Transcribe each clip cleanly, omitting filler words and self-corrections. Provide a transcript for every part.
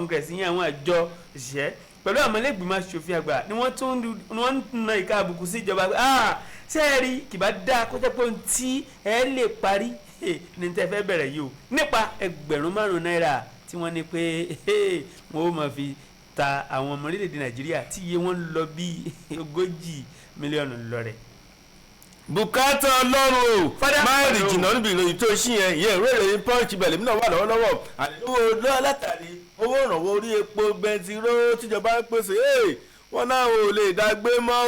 Congress, yẹn àwọn àjọ òṣìṣẹ́ pẹ̀lú àwọn ọmọlẹ́gbìmọ̀ aṣòfin àgbà ni wọ́n tún ni wọ́n ń na ìka àbùkù sí ìjọba pé, ah, ṣé ẹ rí, kì bá dáa kó jẹ́ pé ohun tí ẹ lè parí ní tẹ́ fẹ́ bẹ̀rẹ̀ yìí o, nípa 5,000 náírà tí wọ́n ní pé wọ́n ó máa fi ta àwọn ọmọ orílẹ̀-èdè Nàìjíríà tí iye wọn ń lọ bí 40 mílíọ̀nù lọ́rẹ̀. Bùkátà Ọlọ́run o. Fada, máìlì hello. Jìnnà níbi ìròyìn tó ṣí yẹn, ìyẹn ìwé ìròyìn Punch, ibẹ̀ lèmi náà wà lọ́wọ́lọ́wọ́. Àdéhùn látàrí owó ìrànwọ́ orí epo bẹntiró tíjọba ń pèsè, wọ́n náà ò lè dá gbé mọ́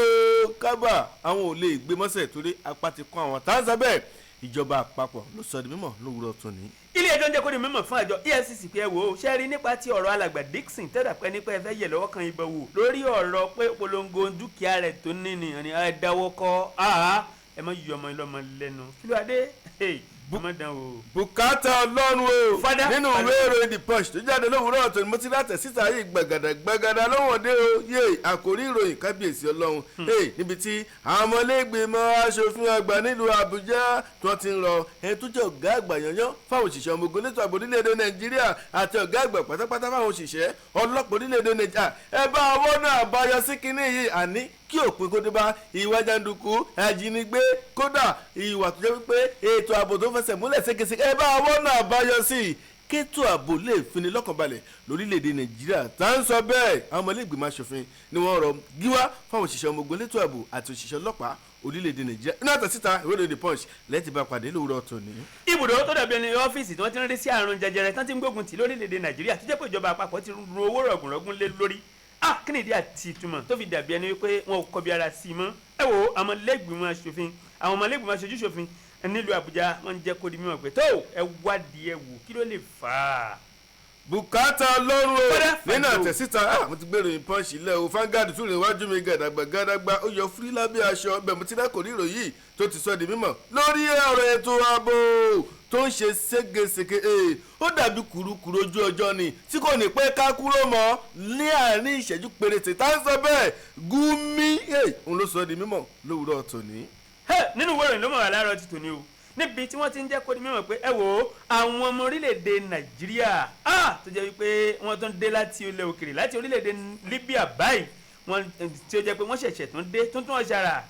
o, kábà àwọn ò lè gbé mọ́sẹ̀ torí apá ti kún àwọn táǹsà bẹ́ẹ̀. Ìjọba àpapọ̀ ló sọ di mímọ̀ lówùúrọ̀ tòní. Ilé ẹjọ́ ń jẹ́ kó di mímọ̀ fún àjọ EFCC pé ẹ wò ó, ṣe rí nípa ti ọ̀rọ̀ alàgbà Dixon tẹ́lẹ̀ pẹ́ nípa ẹ fẹ́ yẹ̀ lọ́wọ́ kan ìbọn wò lórí ọ̀rọ̀ pé polongo dúkìá rẹ̀ tó ní ni ẹ dáwọ́ kọ́, ẹ má yọ ọmọ ìlọmọ lẹ́nu, kí ló dé? Ẹ má dán o. Bùkátà Ọlọ́run o. Fada, nínú fada. Ìwé ìròyìn The Punch tó jáde lówùúrọ̀ ọ̀tọ̀ ni mo ti látẹ̀ síta yìí gbàgàdà gbàgàdà lọ́wọ́n dé o. Yé àkórí ìròyìn, kábíyèsí Ọlọ́run. Hey, níbi tí àwọn ọmọlẹ́gbẹ̀mọ aṣòfin àgbà nílùú Àbújá tí wọ́n ti ń rọ ẹni tó jẹ́ ọ̀gá àgbà yanyan fáwọn òṣìṣẹ́ ọmọ ogun létò ààbò orílẹ̀-èdè Nàìjíríà àti ọ̀gá àgbà pátápátá fáwọn òṣìṣẹ́ ọlọ́pàá orílẹ̀-èdè Nàìjíríà, ẹ bá ọwọ́ náà àbáyọ sí kinní yìí, àní kí òpin kó dé bá ìwà jàǹdùkú, ajínigbé, kódà ìwà tó jẹ́ wípé ètò ààbò tó fẹsẹ̀ múlẹ̀ ségesège. Ẹ bá ọwọ́ náà àbáyọ sí i kétò ààbò lè fini lọ́kànbalẹ̀ lórílẹ̀‐èdè Nàìjíríà. Tá à ń sọ bẹ́ẹ̀, àwọn ọmọlẹ́gbìmọ̀ aṣòfin ni wọ́n rọ gíwá fáwọn òṣìṣẹ́ ọmọ ogun létò ààbò àti òṣìṣẹ́ ọlọ́pàá orílẹ̀‐èdè Nàìjíríà. Iná àtẹ̀síta ìwé ìròyìn The Punch lẹ́ẹ̀tì bá pàdé lówùrọ̀ tòní. Ibùdó tó dàbí ẹni ọ́fíìsì tí wọ́n ti ń rí sí àrùn jẹjẹrẹ tán ti ń gbógun tì lórílẹ̀‐èdè Nàìjíríà, tó jẹ́ pé ìjọba àpapọ̀ ti ru owó rọ̀gùnrọ̀gùn lé lórí, ah, kí ni ìdí àti ìtumọ̀ tó fi dàbí ẹni wípé wọn ò kọbi ara sí i mọ́? Ẹ wo àwọn ọmọlẹ́gbìmọ̀ aṣòfin, àwọn ọmọlẹ́gbìmọ̀ aṣojú ṣòfin nílùú Àbújá, wọ́n ń jẹ́ kó di mímọ̀ pé tó ẹ wádìí, ẹ wò kí ló lè fà á. Bùkátà Ọlọ́run o. Fada, nínú fàdó. àtẹ̀síta, mo ti gbé ìròyìn Punch ilẹ̀ o. Vanguard tún lè wájú mi gàdàgbà gàdàgbà, ó yọ fúrí lábẹ́ aṣọ bẹ́ẹ̀. Mo ti dákò ní ìròyìn tó ti sọ di mímọ̀ lórí ọ̀rọ̀ ètò ààbò tó ń ṣe ségesège, ó dàbí kùrukùru ojú ọjọ́ ni tí kò ní pẹ́ ká kúrò mọ́ ní àárín ìṣẹ́jú péréte. Tá ń sọ bẹ́ẹ̀, Gumi, òun ló sọ di mímọ̀ lówùúrọ̀ tòní. Hey, nínú ìwé ìròyìn ló mọ̀ wá láàárọ̀ ti tòní o, níbi tí wọ́n ti ń jẹ́ kó di mímọ̀ pé ẹ wò ó, àwọn ọmọ orílẹ̀-èdè Nàìjíríà, ah, tó jẹ́ wípé wọ́n tún dé láti ilẹ̀ òkèrè, láti orílẹ̀-èdè Libya báyìí, wọ́n tí ó jẹ́ pé wọ́n ṣẹ̀ṣẹ̀ tún dé tuntun ọ̀ṣàrà,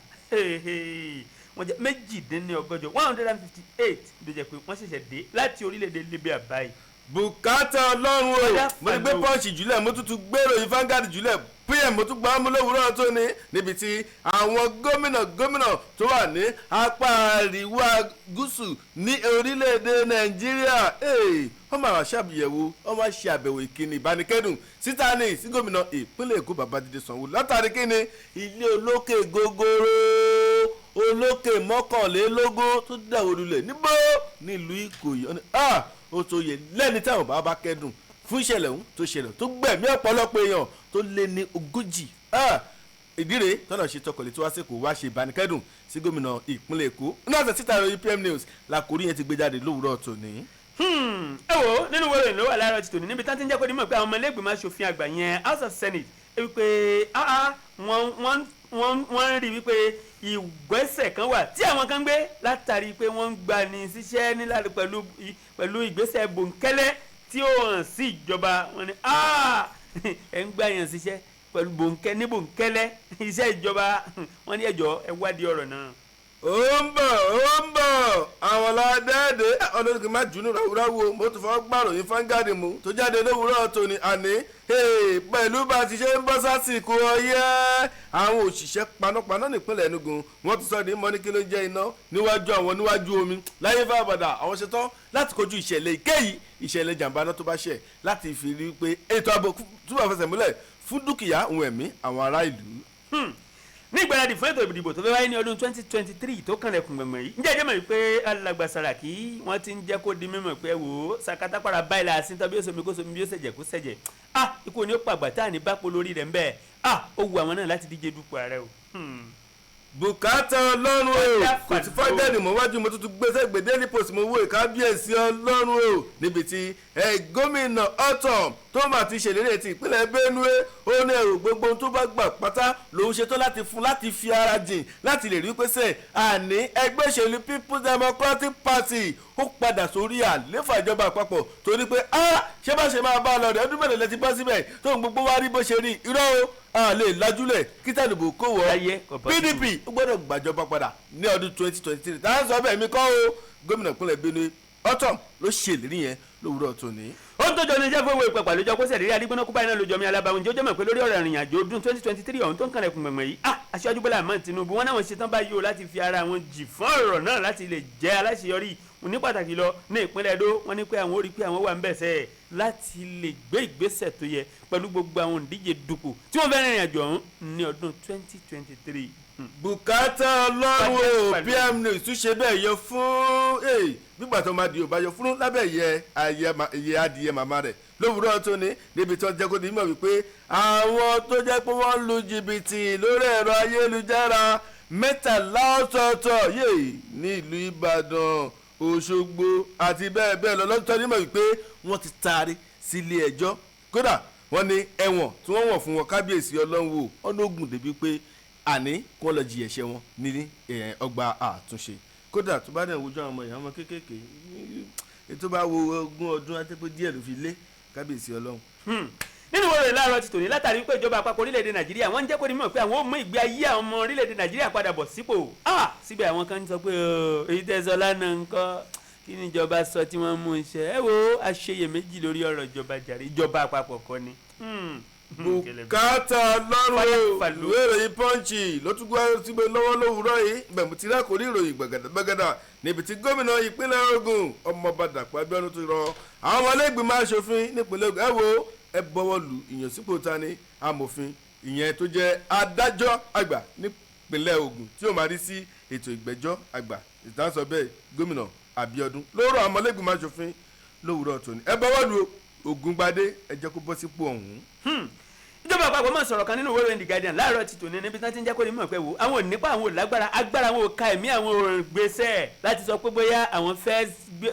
wọ́n jẹ́ 168, 158, ló jẹ́ pé wọ́n ṣẹ̀ṣẹ̀ dé láti orílẹ̀-èdè Libya báyìí. Bùkátà Ọlọ́run o. Fada, mo ní gbé fàdó. Punch jùlẹ̀, mo tún tún gbèrò yìí, Vanguard jùlẹ̀, PM mo tún gbà á mú lówùúrọ̀ tó ní, níbi tí àwọn gómìnà gómìnà tó wà ní apá àríwá gúúsù ní orílẹ̀-èdè Nàìjíríà, wọ́n máa wá ṣàbẹ̀wò, wọ́n máa ṣe àbẹ̀wò ìkíni ìbánikẹ́dùn síta ní sí gómìnà ìpínlẹ̀ Èkó, Babájídé Sanwó-Olú, látàrí kíni ilé olókè gogoro olókè 21 tó dàwó lulẹ̀ níbo nílùú Ìkòyí. Wọ́n ní, ah, ó tó yẹ lẹ́ni táwọn bá bá kẹ́dùn fún ìṣẹ̀lẹ̀ ọ̀hún tó ṣẹlẹ̀ tó gbẹ̀mí ọ̀pọ̀lọpọ̀ èèyàn tó lé ní 40. Ah, ìdí rèé tọ́nà ṣe tọkọ̀lé tí wá sí kò wá ṣe ìbánikẹ́dùn sí gómìnà ìpínlẹ̀ Èkó. Ní àtẹ̀ síta ìròyìn PM News làkórí yẹn ti gbé jáde lówùúrọ̀ tòní. Ẹ wo nínú ìwé ìròyìn ló wà láàárọ̀ ti tòní, níbi tá ti ń jẹ́ kó di mọ̀ pé àwọn ọmọlẹ́gbìmọ̀ aṣòfin àgbà yẹn, House of Senate, wípé ah ah, wọ́n ń rí wípé ìgbésẹ̀ kan wà tí àwọn kan ń gbé látàrí pé wọ́n ń gbani síṣẹ́ nílànà pẹ̀lú ìgbésẹ̀ bòńkẹ́lẹ́ tí ó hàn sí ìjọba. Wọn ni, ah, ẹ̀ ń gbà yàn síṣẹ́ pẹ̀lú bòńkẹ́ ní bòńkẹ́lẹ́ iṣẹ́ ìjọba. Wọ́n ní ẹjọ́ ẹ wádìí ọ̀rọ̀ náà. Ó ń bọ̀, ó ń bọ̀, àwọn ọlọ́dẹ́ẹ̀dẹ́ ọlọ́dún kì í má jùnú ráúráú o. Mo tún fọwọ́ gbàròyìn Vanguard mú tó jáde lówùúrọ̀ tòní, àní pẹ̀lú bá a ti ṣe ń bọ́ sásìkò ọyẹ́, àwọn òṣìṣẹ́ panápaná nípínlẹ̀ Enugu, wọ́n ti sọ ní mọ́ ní kí ló ń jẹ́ iná níwájú àwọn níwájú omi láyé fábàdà. Àwọn ṣetán láti kojú ìṣẹ̀lẹ̀ ìkéyìí, ìṣẹ̀lẹ̀ jàǹbá náà tó bá ṣẹ̀, láti fi rí i pé ètò ààbò túbọ̀ fẹsẹ̀ múlẹ̀ fún dúkìá òun ẹ̀mí àwọn ará ìlú. Ní ìgbáradì fún ètò ìdìbò tó fẹ́ wáyé ní ọdún 2023 tó kànlẹ̀kùn gbọ̀ngbọ̀n yìí, ǹjẹ́ ẹ jẹ́ mọ̀ wípé alàgbà Sàràkí, wọ́n ti ń jẹ́ kó di mímọ̀ pé wò ó, sàkátàpàrà báyìí la sí tán, bí ó somi kó somi, bí ó ṣẹ̀jẹ̀ kó ṣẹ̀jẹ̀, ah, ikú ni ó pàgbà tá à ní bápo lórí rẹ̀ ń bẹ́ẹ̀. Ah, ó wu àwọn náà láti díje dupò ààrẹ o. Bùkátà Ọlọ́run o. Kò tí fọ́gẹ́nì mọ́ wájú, mo tuntun gbèsè gbè Daily Post, mo wo ìkábíyèsí Ọlọ́run o, níbi tí ẹ gómìnà Ortom tó mà ti ṣèlérí ti ìpínlẹ̀ Benue, ó ní ẹrù gbogbo ohun tó bá gbà pátá lòun ṣetán láti fún, láti fi ara jìn láti lè rí pèsè, àní ẹgbẹ́ òṣèlú People's Democratic Party. ó padà sórí àléfà ìjọba àpapọ̀, torí pé a ṣé bá ṣe máa bá a lọ rẹ̀, ọdún mélòó lẹ ti bọ́ síbẹ̀ tó ń gbogbo wa rí bó ṣe rí? Irọ́ o, a lè lajúlẹ̀ kí tàlùbọ̀ kó wọ́. Láyé, kò possible. PDP ó gbọ́dọ̀ gbàjọba padà ní ọdún 2023. Tá à ń sọ bẹ́ẹ̀ mi kọ́ o, gómìnà ìpínlẹ̀ Benue Ortom ló ṣèlérí yẹn lówùúrọ̀ tòní. Ó ń tọ́jọ́ ní iṣẹ́ fún owó ìpẹ̀pà lójọ kó sẹ̀rí adigbọ́nà kúbáyé náà lójọ mi alábàáhùn jẹ́ ó jẹ́ mọ̀ pé lórí ọ̀rọ̀ ìrìn àjò ọdún 2023 ọ̀hún tó ń kànlẹ̀kùn gbẹ̀ngbẹ̀ yìí, aṣáájú Bọ́lá Ahmed Tinubu wọn náà ṣetán báyìí o láti fi ara wọn jì fún ọ̀rọ̀ náà láti lè jẹ́ aláṣeyọrí ní pàtàkì lọ ní ìpínlẹ̀ Ẹdó. Wọ́n ní pé àwọn ó rí pé àwọn wà ń bẹ̀sẹ̀ láti lè gbé ìgbésẹ̀ tó yẹ pẹ̀lú gbogbo àwọn òǹdíje dupò tí wọ́n fẹ́ rìnrìn àjò ọ̀hún ní ọdún 2023. Bùkátà ọlọ́run o. Pàdé. PM News tún ṣe bẹ́ẹ̀ yọ fún nígbà tó máa di òbá yọ fún lábẹ́ ìyẹ́ adìyẹ màmá rẹ̀ lówùúrọ̀ tó ní, níbi tí wọ́n jẹ́ kó di mímọ̀ wípé àwọn tó jẹ́ pé wọ́n lu jìbìtì lórí ẹ̀rọ ayélujára 13 ọ̀tọ̀ọ̀tọ̀ yéè ní ìlú Ìbàdàn, Òṣogbo àti bẹ́ẹ̀ bẹ́ẹ̀ lọ lọ́tọ́ nímọ̀ wípé wọ́n ti taari sílé ẹjọ́. Kódà wọ́n ní ẹ̀wọ̀n tí wọ́n wọ̀n fún wọn, kábíyèsí ọlọ́run wò ọ̀nà ogun débi pé àní kí wọ́n lọ jìyà ẹ̀ṣẹ̀ wọn ní ọgbà àtúnṣe. Kódà tó bá dẹ̀ wojú àwọn ọmọ ìyá wọn kéékèèké tó bá wo 20 ọdún àti pé díẹ̀ ló fi lé, kábíyèsí ọlọ́run. Nínú ìwé ìròyìn láàárọ̀ ti tòní, látàrí pé ìjọba àpapọ̀ orílẹ̀-èdè Nàìjíríà wọ́n ń jẹ́ kó ní mọ̀ pé àwọn ò mú ìgbé ayé àwọn ọmọ orílẹ̀-èdè Nàìjíríà padà bọ̀ sípò, síbẹ̀ àwọn kan ń sọ pé èyí tẹ́ sọ lánàá ńkọ́? Kí ni ìjọba sọ tí wọ́n mú un ṣe? Ẹ wo àṣeyèméjì lórí ọ̀rọ̀ ìjọba jàre, ìjọba àpapọ̀ kọ́ ni. Bùkátà ọlọ́run o. Fàlú. Ìwé ìròyìn Punch ló tún gbọ́ síbi lọ́wọ́ lówùúrọ̀ yìí bẹ̀mú tí lákòrí ìròyìn gbàgàdàgbàgàdà, níbi tí gómìnà ìpínlẹ̀ Ògùn, Ọmọọba Dàpọ̀ Abíọ́dún, ti rọ àwọn ọmọlẹ́gbìmọ̀ aṣòfin nípínlẹ̀ Ògùn, ẹ wo, ẹ bọ́wọ́ lu ìyànsípò tani amòfin ìyẹn tó jẹ́ adájọ́ àgbà nípínlẹ̀ Ògùn tí ó máa rí sí ètò ìgbẹ́jọ́ àgbà. Ìtànsọ bẹ́ẹ̀, gómìnà Abíọ́dún ló rọ àwọn ọmọlẹ́gbìmọ̀ aṣòfin lówùúrọ̀ tòní, ẹ bọ́wọ́ lu Ògúngbadé, ẹ jẹ́ kó bọ́ sípò ọ̀hún. Ìjọba àpapọ̀ máa sọ̀rọ̀ kan nínú ìwé ìròyìn The Guardian láàárọ̀ ti tòní, níbi tí wọ́n ti ń jẹ́ kó ní mọ̀ pé wo àwọn ò nípa, àwọn ò lágbára, agbára àwọn ò ka ẹ̀mí àwọn ò gbèsè láti sọ pé bóyá àwọn fẹ́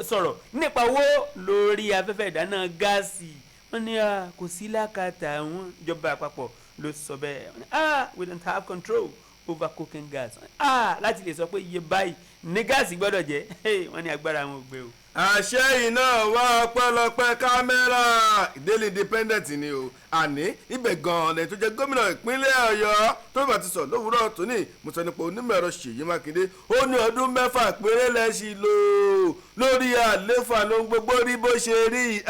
sọ̀rọ̀ nípa owó lórí afẹ́fẹ́ ìdáná gáàsì. Wọ́n ní kò sí lákàtà àwọn. Ìjọba àpapọ̀ ló sọ bẹ́ẹ̀. Wọ́n ní we don't have control over cooking gas. Wọ́n ní láti lè sọ pé iye báyìí ní gáàsì gbọ́dọ̀ jẹ́. Wọ́n ní agbára àwọn ò gbé o. Àṣẹ iná wá ọpẹ́lọpẹ́ kámẹ́rà. Daily Independent ni o, àní ibẹ̀ gan-an lẹ́yìn tó jẹ́ gómìnà ìpínlẹ̀ Ọ̀yọ́ tó bá ti sọ lówùúrọ̀ tóní. Mo sọ nípa onímọ̀ ẹ̀rọ Ṣèyí Mákindé, ó ní ọdún 6 péré lẹ́sìn lò lórí àléfà ló ń gbogbo rí bó ṣe rí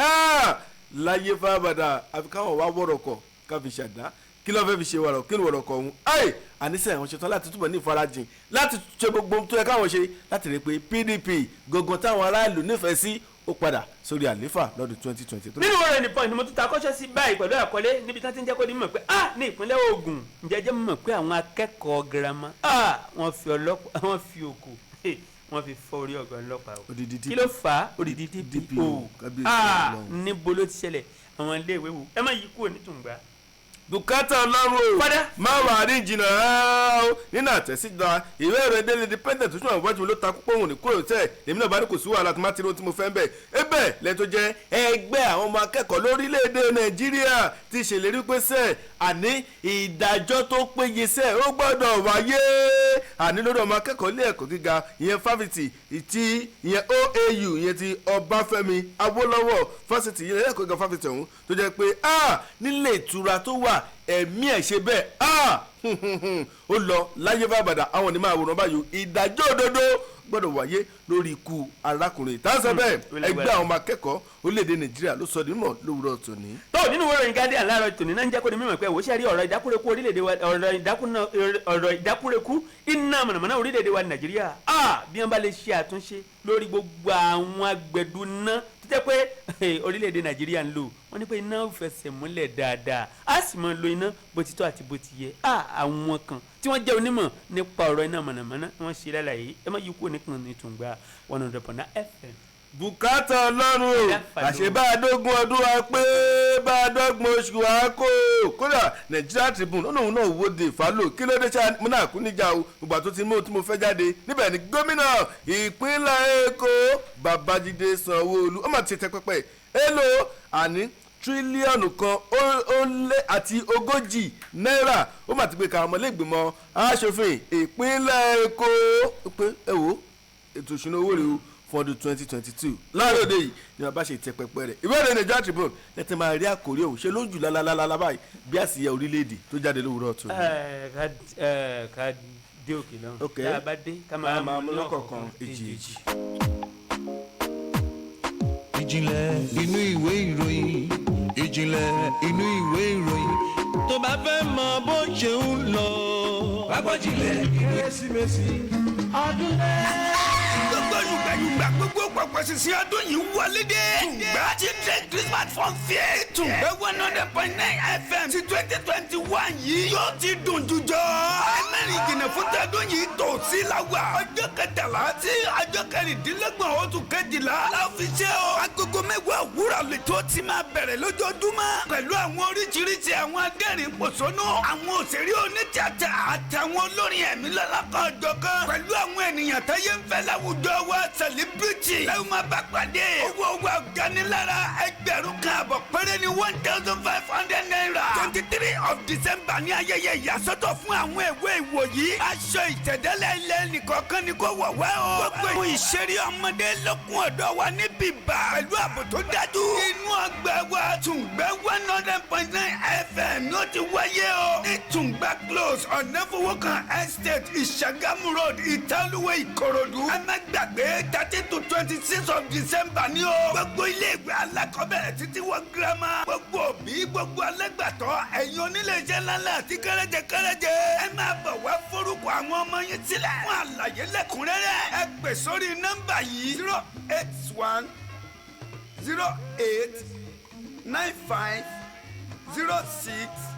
láyé fábàdà, àfi káwọn wá wọ̀rọ̀kọ̀ ká fi ṣàdá. Kí ló fẹ́ fi ṣe wọ̀rọ̀? Kí ni wọ̀rọ̀kọ̀ ọ̀hún? Ẹ̀ àníṣe àwọn ṣetán láti túbọ̀ ní ìfarajìn láti ṣe gbogbo ohun tó yẹ káwọn ṣe láti rí i pé PDP gangan táwọn aráàlú nífẹ̀ẹ́ sí ó padà sórí àléfà lọ́dún 2023. Nínú ọ̀rọ̀ ẹni Punch ni mo tún ta kọ́ṣẹ́ sí báyìí pẹ̀lú àkọlé níbi tí wọ́n ti ń jẹ́ kó di mọ̀ pé ní ìpínlẹ̀ Ògùn, ǹjẹ́ jẹ́ mọ̀ pé àwọn akẹ́kọ̀ọ́ girama wọ́n fi ọlọ́pàá, wọ́n fi òkú, wọ́n fi fọ́ orí ọ̀gá ọlọ́pàá o. Odidi Kí ló fà á? Odidi DPO. DPO, kábíyèsí Ọlọ́run. Níbo ló ti ṣẹlẹ̀? Àwọn iléèwé wo? Ẹ má yí kúrò nítùngbà. Bùkátà ọlọ́run o. Padà. Má wà á rí jìnnà rárá o. Nínú àtẹ̀síta ìwé ìròyìn Daily Independent tó ṣùgbọ́n ìwájú ló ta púpọ̀ òun ní kúrò tẹ̀, èmi náà bá ní kò sí wàhálà tó má ti rí ohun tí mo fẹ́ ń bẹ̀. Ebe lẹ́yìn tó jẹ́ ẹgbẹ́ àwọn ọmọ akẹ́kọ̀ọ́ lórílẹ̀‐èdè Nàìjíríà ti ṣèlérí pé sẹ́ àní ìdájọ́ tó péye sẹ́ ó gbọ́dọ̀ wáyé, àní lórí ọmọ akẹ́kọ̀ọ́ ilé ẹ̀kọ́ gíga ìyẹn fáfitì ti ìyẹn OAU, ìyẹn ti Ọbáfẹ́mi Awólọ́wọ̀ fásitì, ìyẹn ilé ẹ̀kọ́ gíga fáfitì ọ̀hún tó jẹ́ pé nílé ìtura tó wà ẹ̀mí ẹ̀ ṣe bẹ́ẹ̀ ó lọ láyé bàbàdà. Àwọn onímọ̀ àwòrán báyìí, ìdájọ́ òdodo gbọ́dọ̀ wáyé lórí ikú arákùnrin ìtànsán bẹ́ẹ̀. Ó lágbára. Ẹgbẹ́ àwọn ọmọ akẹ́kọ̀ọ́ orílẹ̀-èdè Nàìjíríà ló sọ di mímọ̀ lówùúrọ̀ tòní. Tó nínú ìwé ìròyìn Guardian láàárọ̀ tòní náà ń jẹ́ kó di mímọ̀ pé wò ó ṣe rí ọ̀rọ̀ ìdákúrekú orílẹ̀-èdè wa, ọ̀rọ̀ ìdákúná, ọ̀rọ̀ ìdákúrekú iná mọ̀nàmọ́ná orílẹ̀-èdè wa Nàìjíríà, bí wọ́n bá lè ṣe àtúnṣe lórí gbogbo àwọn agbẹ̀dúná tó jẹ́ pé orílẹ̀-èdè Nàìjíríà ń lò, wọ́n ní pé iná ò fẹsẹ̀ múlẹ̀ dáadáa, á sì máa lo iná bó ti tọ́ àti bó ti yẹ. Àwọn kan tí wọ́n jẹ́ onímọ̀ nípa ọ̀rọ̀ iná mọ̀nàmọ́ná wọ́n ṣe lálàyé. Ẹ má yí kúrò nìkan ní Tùngbà 100.9 FM. Bùkátà ọlọ́run o. Ẹ̀dá fàlọ́. Àṣebáadógún ọdún wa pé bá a dọ́gbọ̀n oṣù wa kó kódà Nigeria Tribune ó lóun náà wòde ìfàlò. Kí ló dé ṣá? Mo náà kú níjà o, ìgbà tó ti mú ohun tí mo fẹ́ jáde níbẹ̀ ni gómìnà ìpínlẹ̀ Èkó Babájídé Sanwó-Olú ó mà ti tẹ pẹpẹ èlò àní tírílíọ̀nù 1 ó lé àti 40 náírà, ó mà ti gbé ka ọmọlẹ́gbìmọ̀ aṣòfin ìpínlẹ̀ Èkó pé ẹ wò ó, ètò ìṣúná owó rèé o. Fún ọdún 2022 láàárọ̀ òde yìí ni wọ́n bá ṣe tẹ pẹpẹ rẹ̀. Ìwé ìròyìn Nigeria Tribune lẹ́tẹ̀ máa rí àkórí òun ṣe lójú lálálálá báyìí bí àsìyẹ orílẹ̀-èdè tó jáde lówùúrọ̀ tó. Ẹ ká dé òkè náà. Tá a bá dé, ká máa mú lọ́kọ̀ọ̀kan èjì èjì. Ìjìnlẹ̀ inú ìwé ìròyìn, ìjìnlẹ̀ inú ìwé ìròyìn, tó bá fẹ́ mọ bó ṣe ń lọ. Wágbọ́jìnlẹ̀. Kérésìmesì ọdún dé. Gbogbo yùgbàyùgbà, gbogbo pọ̀pọ̀ sísìn, ọdún yìí wọlé dé. Tùngbà Children Christmas Fun Fair, Tùngbà 100.9 FM ti 2021 yìí yóò ti dùn jùjọ. Ẹlẹ́rìí jìnnà fún tọdún yìí tó sí la wà. Ọjọ́ 13 sí ọjọ́ 26 oṣù kejìlá la fi ṣe o. Agogo 10 òwúrọ̀ lè tó ti máa bẹ̀rẹ̀ lójoojúmọ́. Pẹ̀lú àwọn oríṣiríṣi àwọn adẹ́rìn pòṣónú, àwọn òṣèré onítíátà àtàwọn olórin ẹ̀mí lọ́lọ́kan ọ̀jọ̀kan. Pẹ̀lú àwọn ènìyàn táyé ń fẹ́ láwùjọ wa, celebrity lẹ́yìn máa bá pàdé. Owó wa ganilára, 1500 péré ní, ₦1,500. 23 of December ní ayẹyẹ ìyàsọ́tọ̀ fún àwọn ìwé ìwòyí. Aṣọ ìtẹ̀dẹ́lẹ̀ ilẹ̀ nìkọ̀ọ̀kan ni kò wọ̀ wẹ́ o. Gbogbo ìṣeré ọmọdé lókun ọ̀dọ́ wa níbí bá. Pẹ̀lú ààbò tó dájú. Inú ọgbà wa Tùngbẹ́ 100.9 FM ló ti wáyé o. Ní Tùngbà Close, Ọ̀nàfọwọ́kàn Estate, Ìṣàgámù Road, Ìtàlùwẹ̀, Ìkòròdú. Ẹ má gbàgbé, 13 to 26 of December ní o. Gbogbo ilé ìwé alákọ̀ọ́bẹ̀rẹ̀ títí wọ girama. Gbogbo òbí, gbogbo alágbàtọ́, ẹ̀yin onílé iṣẹ́ ńláńlá àti kẹ́rẹ́jẹ kẹ́rẹ́jẹ. Ẹ máa bọ̀ wá forúkọ àwọn ọmọ yín sílẹ̀. Fún àlàyé lẹ́kùnrẹ́rẹ́, ẹ pè sórí nọ́mbà yìí: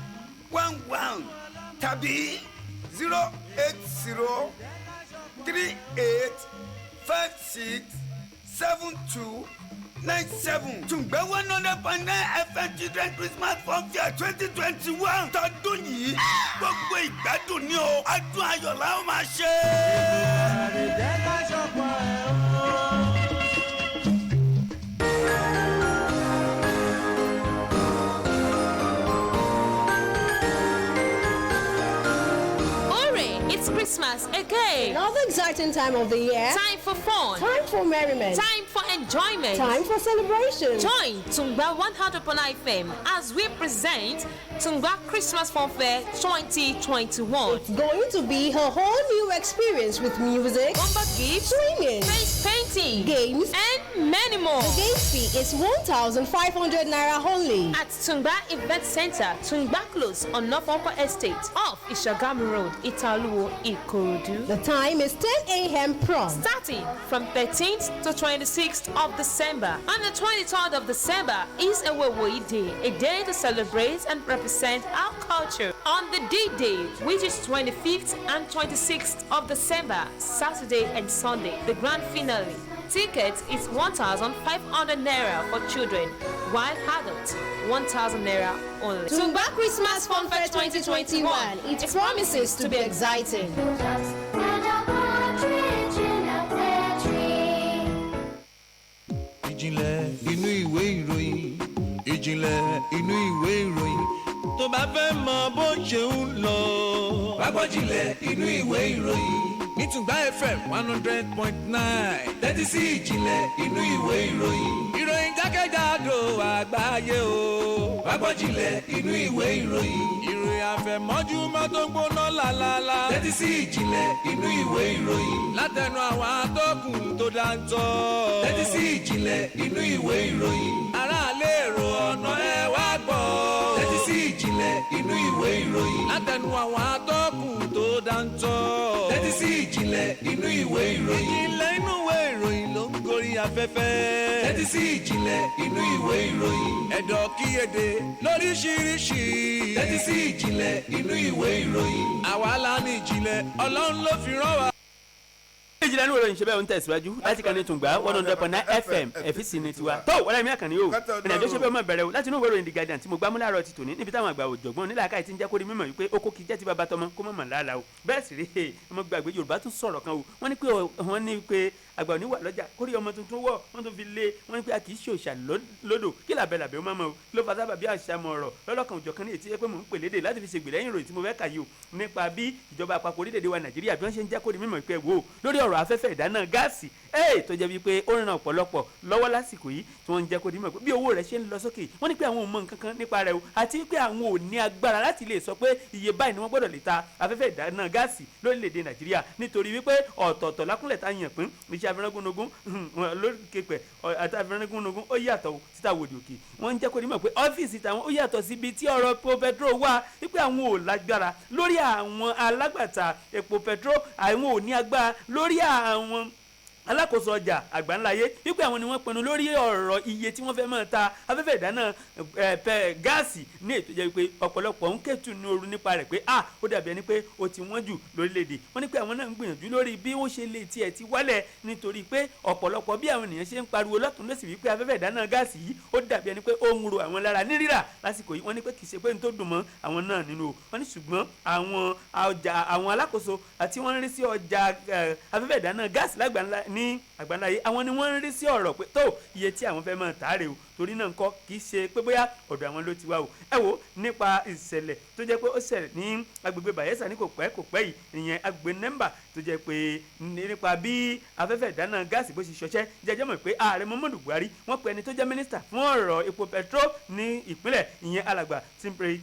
08108950611 tàbí 08038567297. Tùngbẹ́ 100.9 FM Children Christmas Fun Fair 2021 tọdún yìí, gbogbo ìgbádùn ni o, adùn ayọ̀ la ó máa ṣe. Jẹ́ ká ṣọ̀pọ̀ ẹ̀ o. Hooray! It's Christmas again. Another exciting time of the year. Time for fun. Time for merriment. Time for enjoyment. Time for celebration. Join Tungba 100.9 FM as we present Tungba Christmas Fun Fair 2021. It's going to be a whole new experience with music, Bumper gifts, swimming, face painting, games, and many more. The game fee is 1,500 naira only. At Tungba Event Center, Tungba Close on Norfolk Estate, off Ishagamu Road, Italuwo, Ikorodu. The time is 10 a.m. prompt. Starting from 13th to 26th of December. On the 23rd of December is Ewewoi Day, a day to celebrate and represent our culture. On the D-Day, which is 25th and 26th of December, Saturday and Sunday, the grand finale. Ticket is 1,500 naira for children, while adults 1,000 naira only. Tungba Christmas Fun Fair 2021. It promises to be exciting. And a partridge in a pear tree. Ìjìnlẹ̀ inú ìwé ìròyìn, ìjìnlẹ̀ inú ìwé ìròyìn, tó bá fẹ́ mọ bó ṣe ń lọ. Wágbọ́jìnlẹ̀ inú ìwé ìròyìn ní Tùngbà FM 100.9. Tẹ́tí sí ìjìnlẹ̀ inú ìwé ìròyìn. Ìròyìn jákèjádò àgbáyé o. Wágbọ́jìnlẹ̀ inú ìwé ìròyìn. Ìròyìn àfẹ̀mọ́júmọ́ tó ń gbóná lálálá. Tẹ́tí sí ìjìnlẹ̀ inú ìwé ìròyìn. Látẹnu àwọn atọ́kùn tó dáńtọ́. Tẹ́tí sí ìjìnlẹ̀ inú ìwé ìròyìn. Aráàlú, èrò ọ̀nà, ẹ wá gbọ́. Tẹ́tí sí ìjìnlẹ̀ inú ìwé ìròyìn. Látẹnu àwọn atọ́kùn tó dáńtọ́. Tẹ́tí sí ìjìnlẹ̀ inú ìwé ìròyìn. Ìjìnlẹ̀ inú ìwé ìròyìn ló ń gorí afẹ́fẹ́. Tẹ́tí sí ìjìnlẹ̀ inú ìwé ìròyìn. Ẹ̀dọ̀ kíyèdè lóríṣiríṣi. Tẹ́tí sí ìjìnlẹ̀ inú ìwé ìròyìn. Àwa la ní ìjìnlẹ̀, Ọlọ́run ló fi rán wa. Ìjìnlẹ̀ ní ìròyìn ṣe bẹ́ẹ̀ ń tẹ̀síwájú láti kan ní Tùngbà 100.9 FM ẹ̀fíìsì ní tiwa tó wọlé mi àkànní o. Ìrìnàjò ṣe bẹ́ẹ̀ mọ̀ bẹ̀rẹ̀ o láti inú ìwé ìròyìn The Guardian tí mo gbámú láàárọ̀ ti tòní, níbi táwọn àgbà òjọ̀gbọ́n onílàákàyè ti ń jẹ́ kó di mímọ̀ wípé oko kì í jẹ́ ti bàbá tọmọ kó mọ̀mọ̀ láàlá o. Bẹ́ẹ̀ sì rí, ọmọ gbàgbé, Yorùbá tún sọ̀rọ̀ kan o, wọ́n ní pé Àgbà òní wà lọ́jà kórí ọmọ tuntun wọ̀, wọ́n tún fi lé wọ́n ní pé a kì í ṣe òòṣà lódò kí làbẹ́ làbẹ́ ó má mọ̀ o. Kí ló fa sábà bí àṣàmọ̀ ọ̀rọ̀ lọ́lọ́kan òjọ̀kan ní ètí pé mò ń pè lédè láti fi ṣègbè lẹ́yìn ìròyìn tí mo fẹ́ kà yìí o, nípa bí ìjọba àpapọ̀ orílẹ̀-èdè wa Nàìjíríà bí wọ́n ṣe ń jẹ́ kó di mímọ̀ pé wò ó lórí ọ̀rọ̀ afẹ́fẹ́ ìdáná gáàsì tó jẹ́ wípé ó ń ran ọ̀pọ̀lọpọ̀ lọ́wọ́ lásìkò yìí, tí wọ́n ń jẹ́ kó di mímọ̀ pé bí owó rẹ̀ ṣe ń lọ sókè, wọ́n ní pé àwọn ò mọ nǹkan kan nípa rẹ̀ o, àti pé àwọn ò ní agbára láti lè sọ pé iye báyìí ni wọ́n gbọ́dọ̀ lè ta afẹ́fẹ́ ìdáná gáàsì lórílẹ̀‐èdè Nàìjíríà, nítorí wípé ọ̀tọ̀ọ̀tọ̀ lákúnlẹ̀ tá yàn pín iṣẹ́ afẹ́rẹ́gúnnugún lókè pẹ̀ àti afẹ́rẹ́gúnnugún ó yàtọ̀ títa wòdì òkè. Wọ́n ń jẹ́ kó di mọ̀ pé ọ́fíìsì tàwọn ó yàtọ̀ síbi tí ọ̀rọ̀ epo pẹtrol wà, wípé àwọn ò lágbára lórí àwọn alágbàtà epo pẹtrol, àwọn ò ní agbára lórí àwọn alákòóso ọjà àgbáńláyé, wípé àwọn ni wọ́n pinnu lórí ọ̀rọ̀ iye tí wọ́n fẹ́ máa ta afẹ́fẹ́ ìdáná gáàsì ní ètò jẹ́ wípé ọ̀pọ̀lọpọ̀ ń kẹ́tù ní ooru nípa rẹ̀ pé a ó dàbí ẹni pé ó ti wọ́n jù lórílẹ̀‐èdè. Wọ́n ní pé àwọn náà ń gbìyànjú lórí bí ó ṣe lè tiẹ̀ ti wálẹ̀, nítorí pé ọ̀pọ̀lọpọ̀ bí àwọn ènìyàn ṣe ń pariwo lọ́tún lọ́sì wípé afẹ́fẹ́ ìdáná gáàsì yìí ó dàbí ẹni pé ó ń ro àwọn lára ní rírà lásìkò yìí. Wọ́n ní pé kì í ṣe pé n tó dùn mọ́ àwọn náà nínú o. Wọ́n ní ṣùgbọ́n àwọn ọjà àwọn alákòóso àti wọ́n ń rí sí ọjà afẹ́fẹ́ ìdáná gáàsì lágbàńlá ní àgbáńláyé, àwọn ni wọ́n ń rí sí ọ̀rọ̀ pé tó iye tí àwọn fẹ́ máa tààrẹ o, torí náà ńkọ́ kì í ṣe pé bóyá ọ̀dọ̀ àwọn ló ti wá o. Ẹ wo nípa ìṣẹ̀lẹ̀ tó jẹ́ pé ó ṣẹlẹ̀ ní agbègbè Bayelsa ní kò pẹ́ kò pẹ́ yìí, ìyẹn agbègbè nẹ́mbà, tó jẹ́ pé nípa bí afẹ́fẹ́ ìdáná gáàsì bó ṣe ṣọṣẹ́ jẹjẹ́ mọ̀ pé ààrẹ Muhammadu Buhari wọ́n pe ẹni tó jẹ́ mínísítà fún ọ̀rọ̀ epo petrol ní ìpínlẹ̀, ìyẹn alàgbà Timothy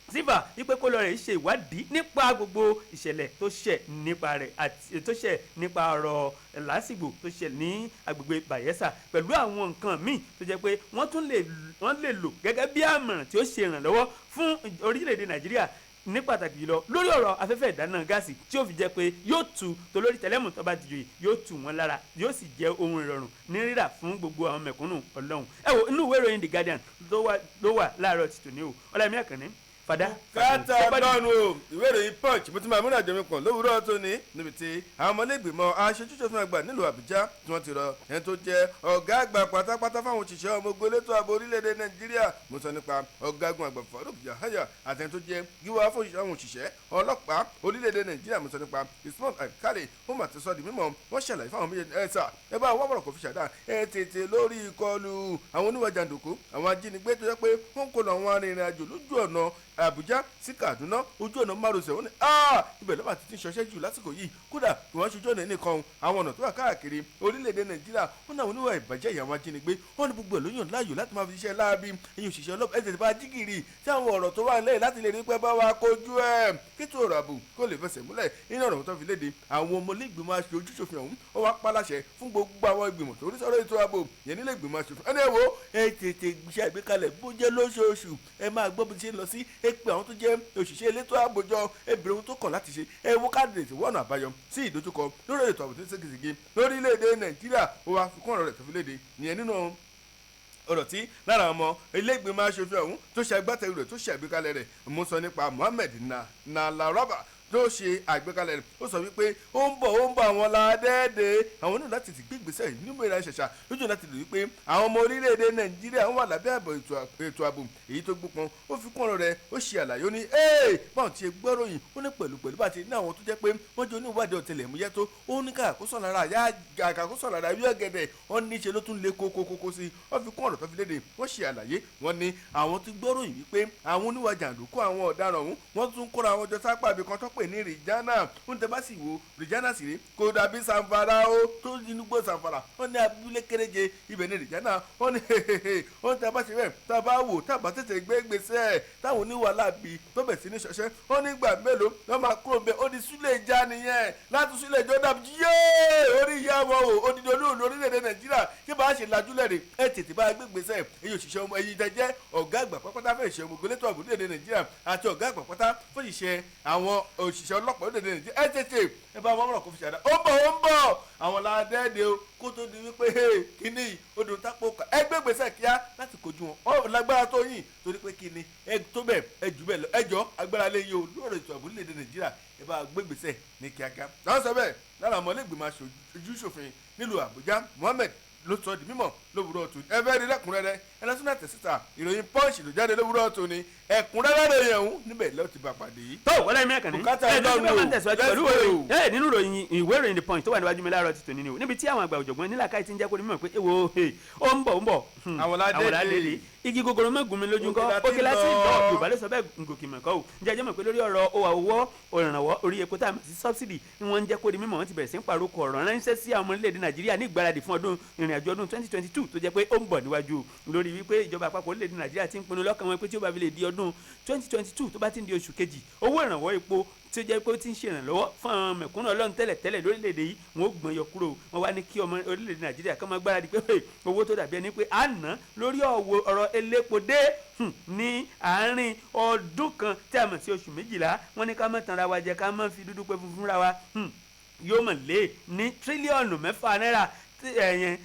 Sífà, wípé kó lọ rẹ̀ ṣe ìwádìí nípa gbogbo ìṣẹ̀lẹ̀ tó ṣẹ̀ nípa rẹ̀ àti tó ṣẹ̀ nípa ọ̀rọ̀ lásìgbò tó ṣẹ̀ ní agbègbè Bayelsa, pẹ̀lú àwọn nǹkan míì tó jẹ́ pé wọ́n tún lè wọ́n lè lò gẹ́gẹ́ bí àmọ̀ràn tí ó ṣe ìrànlọ́wọ́ fún orílẹ̀-èdè Nàìjíríà, ní pàtàkì jùlọ lórí ọ̀rọ̀ afẹ́fẹ́ ìdáná gáàsì, tí ó fi jẹ́ pé yóò tu tolórí tẹlẹ́mù tó bá ti joyè, yóò tù wọ́n lára, yóò sì jẹ́ ohun ìrọ̀rùn ní rírà fún gbogbo àwọn mẹ̀kúnnù Ọlọ́run. Ẹ wo inú ìwé ìròyìn The Guardian ló wà láàárọ̀ tìtò ní o. Ọláyẹmí Àkànní fada. Kátà lọ́nu o, ìwé ìròyìn Punch mo ti máa múra jẹmi pọ̀n lówùúrọ̀ tó ní, níbi tí àwọn ọmọlẹ́gbìmọ̀ aṣojúṣòfin àgbà nílùú Àbújá tí wọ́n ti rọ ẹni tó jẹ́ ọ̀gá àgbà pátápátá fáwọn òṣìṣẹ́ ọmọ ogun elétò ààbò orílẹ̀-èdè Nàìjíríà, mo sọ nípa ọ̀gágun àgbà Faruk Yahaya, àti ẹni tó jẹ́ gíwá fún àwọn òṣìṣẹ́ ọlọ́pàá orílẹ̀-èdè Nàìjíríà, mo sọ nípa Usman Alkali. Ó mà ti sọ di mímọ̀, wọ́n ṣàlàyé fáwọn méjèèjì ẹ sà ẹ bá wọ́n bọ̀rọ̀ kò fi ṣàdá ẹ tètè lórí ìkọlù àwọn oníwà jàǹdùkú, àwọn ajínigbé tó jẹ́ pé wọ́n kó lọ àwọn arìnrìn-àjò lójú ọ̀nà Àbújá sí Kaduna, ojú ọ̀nà márosẹ̀. Wọ́n ní ibẹ̀ lọ́ba ti ti ń ṣọṣẹ́ jù lásìkò yìí, kódà kí wọ́n ṣojú ọ̀nà nìkan, àwọn ọ̀nà tó wà káàkiri orílẹ̀-èdè Nàìjíríà. Wọ́n náà oníwà ìbàjẹ́ ìyàwó ajínigbé, wọ́n ní gbogbo ẹ̀ ló yàn láàyò láti máa fi ṣiṣẹ́ láabi. Ẹ̀yin òṣìṣẹ́ ọlọ́pàá, ẹ̀ tètè bá jígìrì tí àwọn ọ̀rọ̀ tó wà lẹ́yìn láti lè rí pé bá wa kojú ẹ̀ kí tó ọ̀rọ̀ ààbò kó lè fẹsẹ̀ múlẹ̀ nínú ọ̀rọ̀ tó fi léde. Àwọn ọmọlẹ́gbìmọ̀ aṣojúṣòfin ọ̀hún ó wá pa láṣẹ fún gbogbo àwọn ìgbìmọ̀ tó ń sọ̀rọ̀ ètò ààbò yẹn nílé ìgbìmọ̀ aṣòfin ẹni ẹ wo ẹ tètè ṣe àgbékalẹ̀ bó jẹ́ lóṣooṣù, ẹ máa gbọ́ bó ti ṣe ń lọ sí, ẹ pé àwọn tó jẹ́ òṣìṣẹ́ elétò ààbò jọ, ẹ bèrè ohun tó kàn láti ṣe, ẹ wo káàdì ètò wọ́nà àbáyọ sí ìdojúkọ lórí ètò ààbò tó ń ségesège lórílẹ̀‐èdè Nàìjíríà. Ó wá fi kún ọ̀rọ̀ rẹ̀ tó fi léde ìyẹn nínú ọ̀rọ̀ tí lára ọmọ ilé-ìgbìmọ̀ aṣòfin ọ̀hún tó ṣe agbátẹrù rẹ̀ tó ṣe àgbékalẹ̀ rẹ̀, mo sọ nípa Mohammed Nalaraba tó ṣe àgbékalẹ̀ rẹ̀, ó sọ wípé ó ń bọ̀ ó ń bọ̀ àwọn ládẹ́ẹ̀dẹ́ àwọn náà láti ti gbé ìgbésẹ̀ nínú ìlà ìṣẹ̀ṣà lójú láti lè wípé àwọn ọmọ orílẹ̀-èdè Nàìjíríà ń wà lábẹ́ ààbò ètò ààbò èyí tó gbópọn. Ó fi kún ọ̀rọ̀ rẹ̀, ó ṣe àlàyé, ó ní báwọn ti gbọ́ròyìn, ó ní pẹ̀lú pẹ̀lú bá ti ní àwọn tó jẹ́ pé wọ́n jẹ́ oníwádìí ọ̀tẹlẹ̀múyẹ́ tó ó ní kàkósọ̀ lára yá ọ̀gẹ̀dẹ̀, wọ́n ní ṣe ló tún le kókókókó sí i. Wọ́n fi kún ọ̀rọ̀ tó fi léde, wọ́n ṣe àlàyé, wọ́n ní àwọn ti gbọ́ròyìn wípé àwọn oníwà jàǹdùkú àwọn ọ̀daràn ọ̀hún wọ́n tún kóra àwọn jọ sápá ibì kan tó pè ní Rijana. Ó ní tẹ́ bá sì wo Rijana sì rí kó dàbí Sanfara ó tó inú gbó Sanfara, ó ní abúlé kéréje ibẹ̀ ní Rijana. Ó ní ó ní tẹ́ bá ṣe bẹ́ẹ̀ tá a bá wò tá a bá tètè gbé gbèsè táwọn oníwàhálà bí tó bẹ̀ sí ní ṣọṣẹ́, ó ní gbà mélòó lọ́ máa kúrò bẹ́ẹ̀, ó di Súlè já nìyẹn láti Súlè jọ dàbí yéé orí ìyá wọn o odidi olóòlù orílẹ̀-èdè Nàìjíríà ṣé bá a ṣe lajúlẹ̀ rè ẹ tètè bá a gbé gbèsè. Èyí òṣìṣẹ́ ọmọ ẹ̀yìn tẹ́jẹ́ ọ̀gá àgbà pápátá fẹ́ ìṣẹ́ ọmọ ogun elétò ààbò orílẹ̀-èdè Nàìjíríà àti ọ̀gá àgbà pátá fún ìṣe àwọn òṣìṣẹ́ ọlọ́pàá orílẹ̀-èdè Nàìjíríà, ẹ tètè ẹ bá wọn mọ̀ràn kó fi ṣàdá. Ó ń bọ̀ ó ń bọ̀ àwọn ládẹ́ẹ̀dẹ́ o kó tó di wípé kíní odò tápò kà ẹ gbé gbèsè kíá láti kojú wọn ọ lágbára tó yìn torí pé kíní ẹ tó bẹ̀ ẹ jù bẹ́ẹ̀ lọ ẹ jọ agbára lé yín o lórí ètò ààbò orílẹ̀-èdè Nàìjíríà, ẹ bá gbé gbèsè ní kíákíá. Láwọn sọ bẹ́ẹ̀ lára àwọn ọmọlẹ́gbẹ̀mọ aṣojú ṣòfin nílùú Àbújá Mohammed Ló sọ di mímọ̀ lówùúrọ̀ tòní. Ẹ fẹ́ rí lẹ́kùnrẹ́rẹ́, ẹ lọ sínú àtẹ̀síta ìròyìn Punch ló jáde lówùúrọ̀ tòní. Ẹ̀kúnrẹ́rẹ́ rẹ̀ yẹn ń níbẹ̀ lọ́ọ́ ti bá pàdé yìí. Tó wọlé mi kàn ní. Bùkátà ẹ tó Ọlọ́run bá máa ń o. tẹ̀síwájú Let's pẹ̀lú go. ìròyìn ẹ nínú ìròyìn, ìwé ìròyìn The Punch tó wà níwájú mi láàárọ̀ ti tòní ni o, níbi tí àwọn àgbà ọ̀jọ̀gbọ́n nílàkàyè ti ń jẹ́ kó ní mímọ̀ pé èwo ó ń bọ̀, ó ń bọ̀. Àwọn ládé Àwọn ládé dé. Igi gogoro mẹ́gun mi lójú ńkọ́. Òkè láti Òkè láti lọ. lọ. Yorùbá ló sọ bẹ́ẹ̀, ngòkè mọ̀kọ́ o. Ǹjẹ́ ẹjẹ́ mọ̀ pé lórí ọ̀rọ̀ owó òrànwọ́ orí epo tá a mọ̀ sí subsidy ni wọ́n ń jẹ́ kó di mímọ̀, wọ́n ti bẹ̀rẹ̀ sí ń pàrokò ọ̀rọ̀ ránṣẹ́ sí àwọn orílẹ̀-èdè Nàìjíríà ní ìgbáradì fún ọdún ìrìn àjò ọdún 2022 tó jẹ́ pé ó ń bọ̀ níwájú, lórí wípé ìjọba àpapọ̀ orílẹ̀-èdè Nàìjíríà ti ń pinnu lọ́kàn wọn pé tí ó bá fi lè di ọdún 2022, tó bá ti ń di oṣù kejì, owó ìrànwọ́ epo tí ó jẹ́ pé ó ti ń ṣèrànlọ́wọ́ fún àwọn mẹ̀kúnnù Ọlọ́run tẹ́lẹ̀ tẹ́lẹ̀ lórílẹ̀‐èdè yìí, wọn ó gbọ́n yọ kúrò. Wọn wá ní kí ọmọ orílẹ̀‐èdè Nàìjíríà kọ́ máa gbáradì pé hey, owó tó dàbí ẹni pé à ń ná lórí ọ̀rọ̀ elépo dé ní àárín ọdún kan tí a mọ̀ sí oṣù 12, wọn ní ká má tanra wa jẹ, ká má fi dúdú pé funfun ra wa, yóò mọ̀ lé ní tírílíọ̀nù 6 náírà, ẹ̀yẹn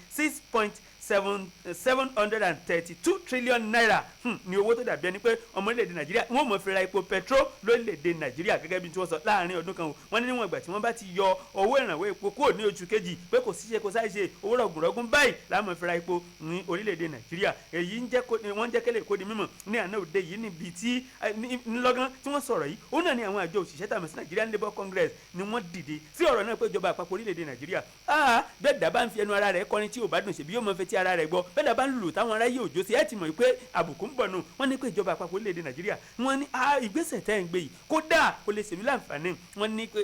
6.7732 trillion naira, ní owó tó dàbí ẹni pé ọmọ orílẹ̀-èdè Nàìjíríà wọ́n mọ̀ fi ra epo petrol lórílẹ̀-èdè Nàìjíríà, gẹ́gẹ́ bí tí wọ́n sọ láàrin ọdún kan o. Wọ́n ní níwọ̀n ìgbà tí wọ́n bá ti yọ owó ìrànwọ́ epo kúrò ní oṣù kejì, pé kò síṣe kò sáì ṣe, owó rọ̀gùnrọ̀gùn báyìí láàmú fi ra epo ní orílẹ̀-èdè Nàìjíríà. Èyí ń jẹ́ kó wọ́n jẹ́ kẹ́lẹ́ kó di mímọ̀ ní àná òde yìí, níbi tí ńlọ́gán tí wọ́n sọ̀rọ̀ yìí, ó náà ní àwọn àjọ òṣìṣẹ́ tàbí sí Nigerian Labour Congress ni wọ́n dìde sí ọ̀rọ̀ náà pé ìjọba àpapọ̀ orílẹ̀-èdè Nàìjíríà, bẹ́ẹ̀ dábàá ń fi ẹnu ara rẹ̀ kọrin tí ò bá dùn, ṣèbí yóò mọ fetí ara rẹ̀ gbọ́. Bẹ́ẹ̀ dábàá ń lùlù táwọn ará yóò jó sí, ẹ̀ ti mọ̀ pé àbùkù ń bọ̀ nù. Wọ́n ní pé ìjọba àpapọ̀ orílẹ̀-èdè Nàìjíríà, wọ́n ní ìgbésẹ̀ tẹ́ ń gbé yìí, kódà kò lè ṣèlú láǹfààní. Wọ́n ní pé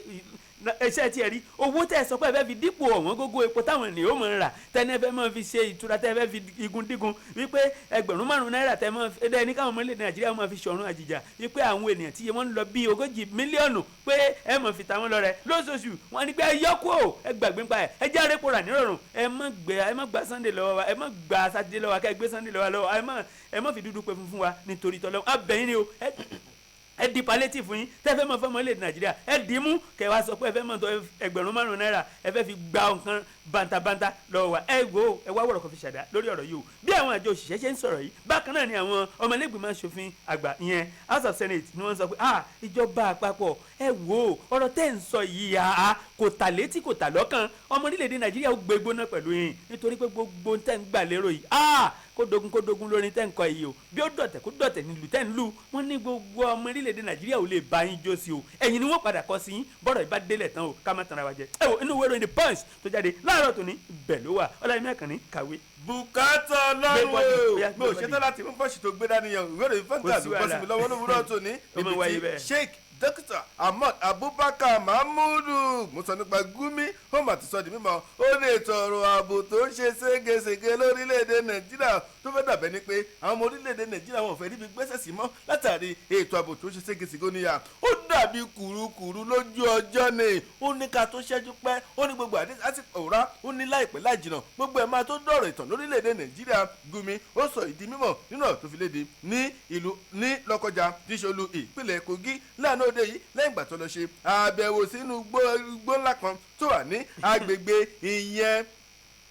ẹṣẹ́ tí ẹ rí owó tẹ́ ẹ sọ pé ẹ fẹ́ fi dípò ọ̀wọ́n gógó epo táwọn ènìyàn ó mọ̀ ń rà, tẹ́ni ẹ fẹ́ máa fi ṣe ìtura, tẹ́ ẹ fẹ́ fi igun dígun wípé ẹgbẹ̀rún 5 náírà tẹ́ máa fi ẹni káwọn ọmọ orílẹ̀-èdè Nàìjíríà máa fi ṣọ̀run àjìjà, wípé àwọn ènìyàn tí iye wọn ń lọ bíi 40 mílíọ̀nù pé ẹ máa fi ta wọn lọ́rẹ lóṣooṣù, wọn ní pé ẹ yọ kúrò, ẹ gbàgbé nípa ẹ, ẹ jẹ́ àrẹ́pọ̀ rà nírọ̀rùn. Ẹ má gbé, ẹ má gba Sunday lọ́wọ́ wa, ẹ má gba Saturday lọ́wọ́ wa, kẹ́ ẹ gbé Sunday lọ́wọ́ wa lọ́wọ́. Ẹ má fi dúdú pé funfun wa nítorí tọ́lọ́ abẹ́yìn ni o. Ẹ di palliative fún yín tẹ́ fẹ́ mọ fẹ́ mọ ilẹ̀ Nàìjíríà, ẹ dì í mú, kẹ́ wá sọ pé ẹ fẹ́ mọ tó ẹgbẹ̀rún 5 náírà, ẹ fẹ́ fi gba nǹkan bàǹtàbàǹtà lọ́wọ́ wa. Ẹ wo, ẹ wá wọ̀rọ̀ kan fi ṣàdá lórí ọ̀rọ̀ yìí o. Bí àwọn àjọ òṣìṣẹ́ ṣe ń sọ̀rọ̀ yìí, bákan náà ni àwọn ọmọlẹ́gbìmọ̀ aṣòfin àgbà, ìyẹn House of Senate, ni wọ́n sọ pé ìjọba àpapọ̀, ẹ wo ọ̀rọ̀ tẹ́ ń sọ yìí, kò tà létí, kò tà lọ́kàn. Ọmọ orílẹ̀-èdè Nàìjíríà ó gbé gbóná pẹ̀lú yín, nítorí pé gbogbo tẹ́ ń gbà lérò yìí, kó dogun, kó dogun lórí tẹ́ ń kọ yìí o, bí ó dọ̀tẹ̀, kó dọ̀tẹ̀ nílùú tẹ́ ń lù. Wọ́n ní gbogbo ọmọ orílẹ̀-èdè Nàìjíríà ò lè bá yín jó sí o, ẹ̀yin ni wọ́n padà kọ sí yín bọ́rọ̀ ìbá délẹ̀ tán o. Ká má tanra wa jẹ. Ẹ wo inú ìwé ìròyìn The Punch tó jáde láàárọ̀ tòní, ibẹ̀ ló wà. Ọláyẹmí Àkànní, kàwé. Bùkátà Ọlọ́run Gbé bọ́dì, o. bóyá, Mi ò gbé bọ́dì. ṣetán láti mú Punch tó gbé dání yẹn. Ìwé ìròyìn Vanguard Kò sí ló bọ́ sí mi wàhálà. lọ́wọ́ lówùúrọ̀ tòní, Ó máa níbi wáyé tí bẹ́ẹ̀. Sheikh Dókítà Ahmad Abubakar Mahmudu, mo sọ nípa Gumi, ó mà ti sọ di mímọ̀. Ó ní ètò ọ̀rọ̀ ààbò tó ń ṣe ségesège lórílẹ̀‐èdè Nàìjíríà, tó fẹ́ dàbẹ́ ni pé àwọn ọmọ orílẹ̀‐èdè Nàìjíríà wọn ò fẹ́ ríbi gbẹ́sẹ̀ sí mọ́ látàrí ètò ààbò tó ń ṣe ségesège. Ó níyà ó dàbí kùrukùru lójú ọjọ́ ni. Ó ní ká tó ṣẹ́jú pẹ́, ó ní gbogbo àdé àti òrá, ó ní láìpẹ́ láì jìnnà gbogbo ẹ̀ máa tó dọ̀rọ̀ ìtàn lórílẹ̀‐èdè Nàìjíríà. Gumi ó sọ ìdí mímọ̀ nínú ọ̀rọ̀ tó fi léde ní ìlú ní Lọ́kọjà tí í ṣe olú ìpínlẹ̀ Kogi lánàá òde yìí, lẹ́yìn ìgbà tó lọ ṣe àbẹ̀wò sínú igbó ńlá kan tó wà ní agbègbè ìyẹn